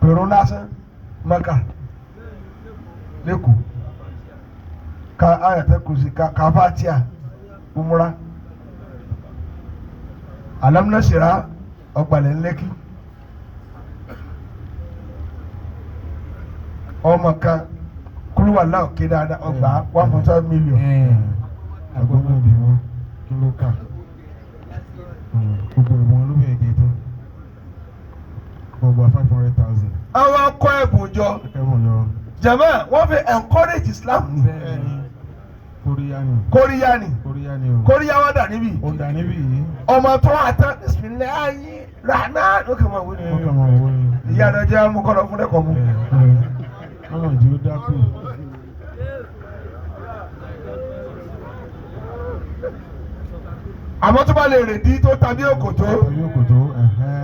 pèrò lásán Maka lẹ́kọ̀ọ́ ka ayatollah kùsì ka kafatia umra alamnasira ọgbàlẹ̀ ńlẹ́kì ọmọ kan kúlúwàlá òkè dáadáa ọgbà 1.5 million. Agbọ́n bí wọn kí ló kà. Gbogbo ìwọ̀n ló bẹ̀rẹ̀ gé tán. Gbogbo 500,000. Àwọn akọ ẹ̀bùn jọ Akẹ́wọ̀n yọ. jama wọ́n fi encourage Islam ni. Bẹ́ẹ̀ni. Kóríyá ni. Kóríyá ni. Kóríyá ni o. Kóríyá wá dà níbí. Ó dà níbí yìí. Ọmọ tó wà tán bisimilayi rahman ó kàn máa wí Ó ni. kàn máa wọ ni. Ìyá rẹ jẹ́ amúkọ́lọ́ fún ẹ̀kọ́ mu. Ọmọ ìjì ó dákú. Àmọ́ tó bá lè rèdí tó tàbí òkòtó Tàbí òkòtó.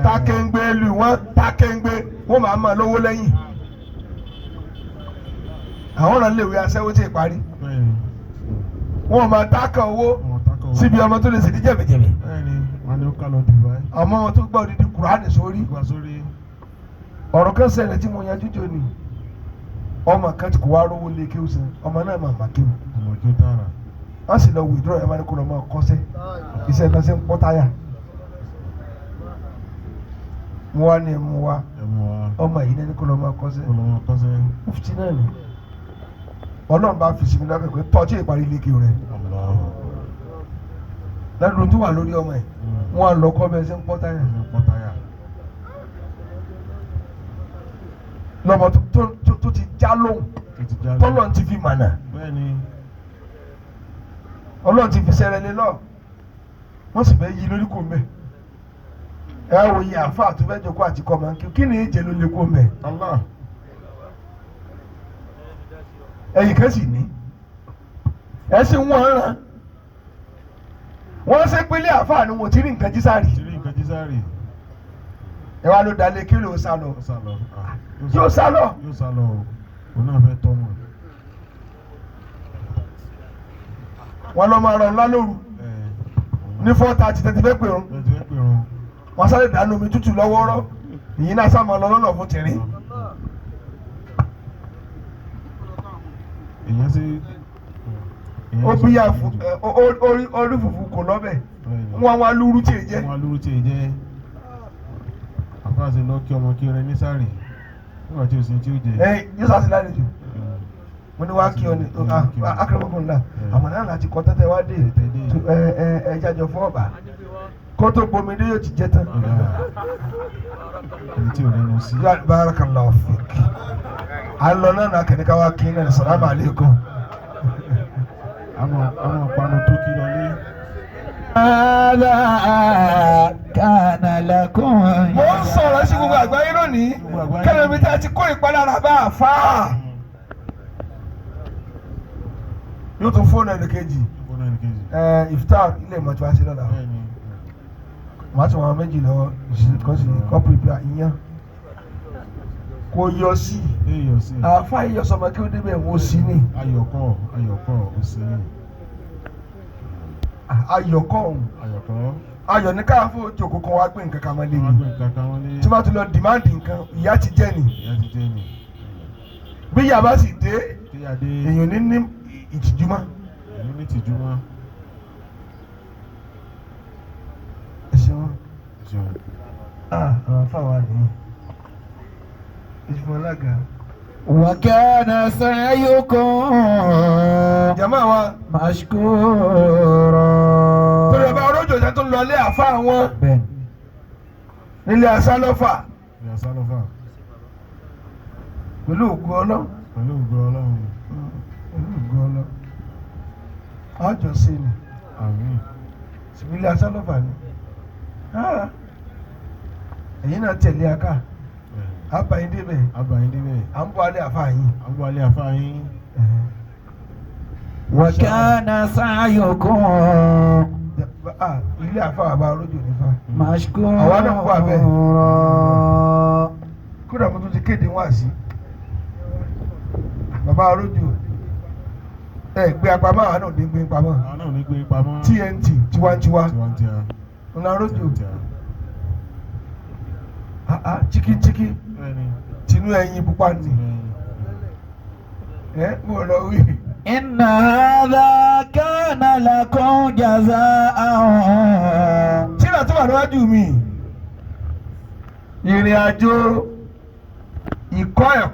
takéńgbé lù wọ́n takéńgbé wọ́n máa máa lówó lẹ́yìn. Àwọn ọ̀nà lè wí aṣẹ́wó tí ì parí. Bẹ́ẹ̀ni. Wọ́n máa tákà owó Wọ́n tákà owó. síbi ọmọ tó lè ṣèdí jẹ̀bẹ̀jẹ̀bẹ̀. Bẹ́ẹ̀ni, wọ́n ní ó ká lọ Dubai. Àmọ́ ọmọ tó gbọ́ odidi Kùránì sórí. Gba sórí. Ọ̀rọ̀ kan ṣẹlẹ̀ tí mo yanjú jò ní. Ọmọ kan tí kò wá rówó lé kéwù sàn ọmọ náà máa mà kéwù. Ọmọ ìjọ tààrà. Wọ́n sì lọ withdraw ẹ̀ máa ní kó lọ máa kọ́sẹ́ iṣẹ́ kan ṣe ń pọ́ táyà. Mo wá ní ẹ̀ mú wa Ẹ mú wa. ọmọ yìí ní kó lọ máa kọ́sẹ́. Kó lọ máa kọ́sẹ́. Mufti náà ni Ọlọ́run bá fi sinmi lábẹ́ pé tọ́jú ìparí ilé kéwù rẹ̀. Allahu Ládùn tó wà lórí ọmọ ẹ̀ wọ́n á lọ kọ́ bẹ́ẹ̀ ṣe ń pọ́ táyà. Akbar. Pọ́ táyà. Lọ́mọ tó ti já lóhùn Tó ti já lọ. tọ́lọ́ ti fi mànà. Bẹ́ẹ̀ni. Ọlọ́run ti fi sẹ́rẹ̀ lé lọ wọ́n sì fẹ́ yí lórí kò mẹ́ ẹ wò yí àáfàá tó fẹ́ jókòó àti kọ́ máa ń kí kí ni ìjẹ́ ló lè kó mẹ́ Allah. Ẹ̀yìn kan sì ní ẹ sì ń wọ́n rán wọ́n ṣe pélé àáfàá ni wọ́n ti rí nǹkan jí sáré. Ti rí nǹkan jísàrè. Ẹ wá ló dalẹ̀ kí ló sá lọ. Ó sá lọ. Ah, Yóò sá lọ. Yóò sá lọ o. Òun náà fẹ́ tọ́ mọ̀. Wọ́n lọ́ máa rọ ńlá lóru ní 4:30 tẹ́tí fẹ́ pè rún. Ẹ ti fẹ́ pè run. Wọ́n sáré dànù omi tútù lọ́wọ́rọ́ ìyín náà sá máa lọ lọ́nà fún tìrín. Èèyàn sì. Ó bíyà orí fùfú kò lọ́bẹ̀ wọ́n wá lúrú tí ì jẹ́. Wọ́n lúrú tí ì jẹ́. Àfáàsì lọ kí ọmọ kí rẹ ní sáré. Nígbà tí o sì tí ó jẹ. Ẹ yóò sá sí lálejò mo ní wá kí ọ ní akérèmọkùnrin náà àmọ́ náà láti kọ́ tẹ́tẹ́ wá dé ẹ ẹ ẹ jájọ fún ọ̀bà kó tó bomi dé yóò ti jẹ tán. Ẹni tí ò rẹnu sí. Barakallahu fik. À ń lọ náà náà kẹ́ni ká wá kí náà salamu aleykum. Àwọn panu tó kí lọlé. هذا كان لكم Mo ń sọ̀rọ̀ sí gbogbo àgbáyé lónìí kẹ́lẹ́ mi tí a ti kó ìpalára bá a fà á. Yóò tún fóònù ẹnì kejì. Fóònù ẹnì kejì. Ẹ iftar ilé ìmọ̀ tí wàá sí lọ́la. Bẹ́ẹ̀ni. Màá tún wọn méjì lọ́wọ́ kọ́ sí kọ́ pípẹ́ ìyẹn kò yọ sí Èèyàn sí. Àáfàá yíyọ sọmọ kí ó débẹ̀ wọ́n sí ni. Ayọ̀kọ̀ ayọ̀kọ̀ ó sí ní. Ayọ̀kọ̀ ọ̀hún. Ayọ̀kọ̀. Ayọ̀ ní káfó jòkó kan wá gbé nǹkan kan mọ́ lé Wọ́n ni gbé nǹkan kan wọ́n lé. Tí wọ́n ti lọ dìmáàdì nǹkan ìyá ti jẹ́ ni. Ìyá ti jẹ́ ni. Bí ìyá bá sì dé Tíyà dé. èèyàn ní ní ìtìjú mọ́. Èyí ní tìjú mọ́. Ẹ ṣeun. Ẹ ṣeun. Àwọn afáwa nìyí ìfún alága. وكان سعيكم Jàmáà wa مشكورا. Torí ọba orójò jẹ́ tó ń lọ ilé àfa wọn بن nílé asálọ́fà. Ìyá Sálọ́fà. Pẹ̀lú ògùn Ọlọ́run. Pẹ̀lú ògo Ọlọ́run. Pẹ̀lú ògùn Ọlọ́run àjọ sí ni. Àmín. Ṣùgbọ́n ilé asálọ́fà ni. Ah, ẹ̀yin náà tẹ̀lé aká àbáyé débẹ̀. Abayín débẹ̀. À ń bọ̀ alẹ́ àfa yín. Àwọn alẹ́ àfa yín. وكان سعيكم Ah, ilé àfa àbá orójò nífa. مشكورا. Àwa náà wà bẹ́ẹ̀. Kódà mo tún ti kéde wá sí bàbá arójò ẹ gbé apamọ́ àwọn náà ò ní gbé pamọ́. Àwọn náà ò ní gbé pamọ́. TNT tiwantiwa. Tiwantiwa. Ńlá arójò. Tiwantiwa. Ah ah, chikichiki. Bẹ́ẹ̀ni. Tinú ẹyin pupa ni ẹ mo lọ wí. إن هذا كان لكم جزاء. Tíra tó wà níwájú mi ìrìn àjò ìkọ́ ẹ̀kọ́.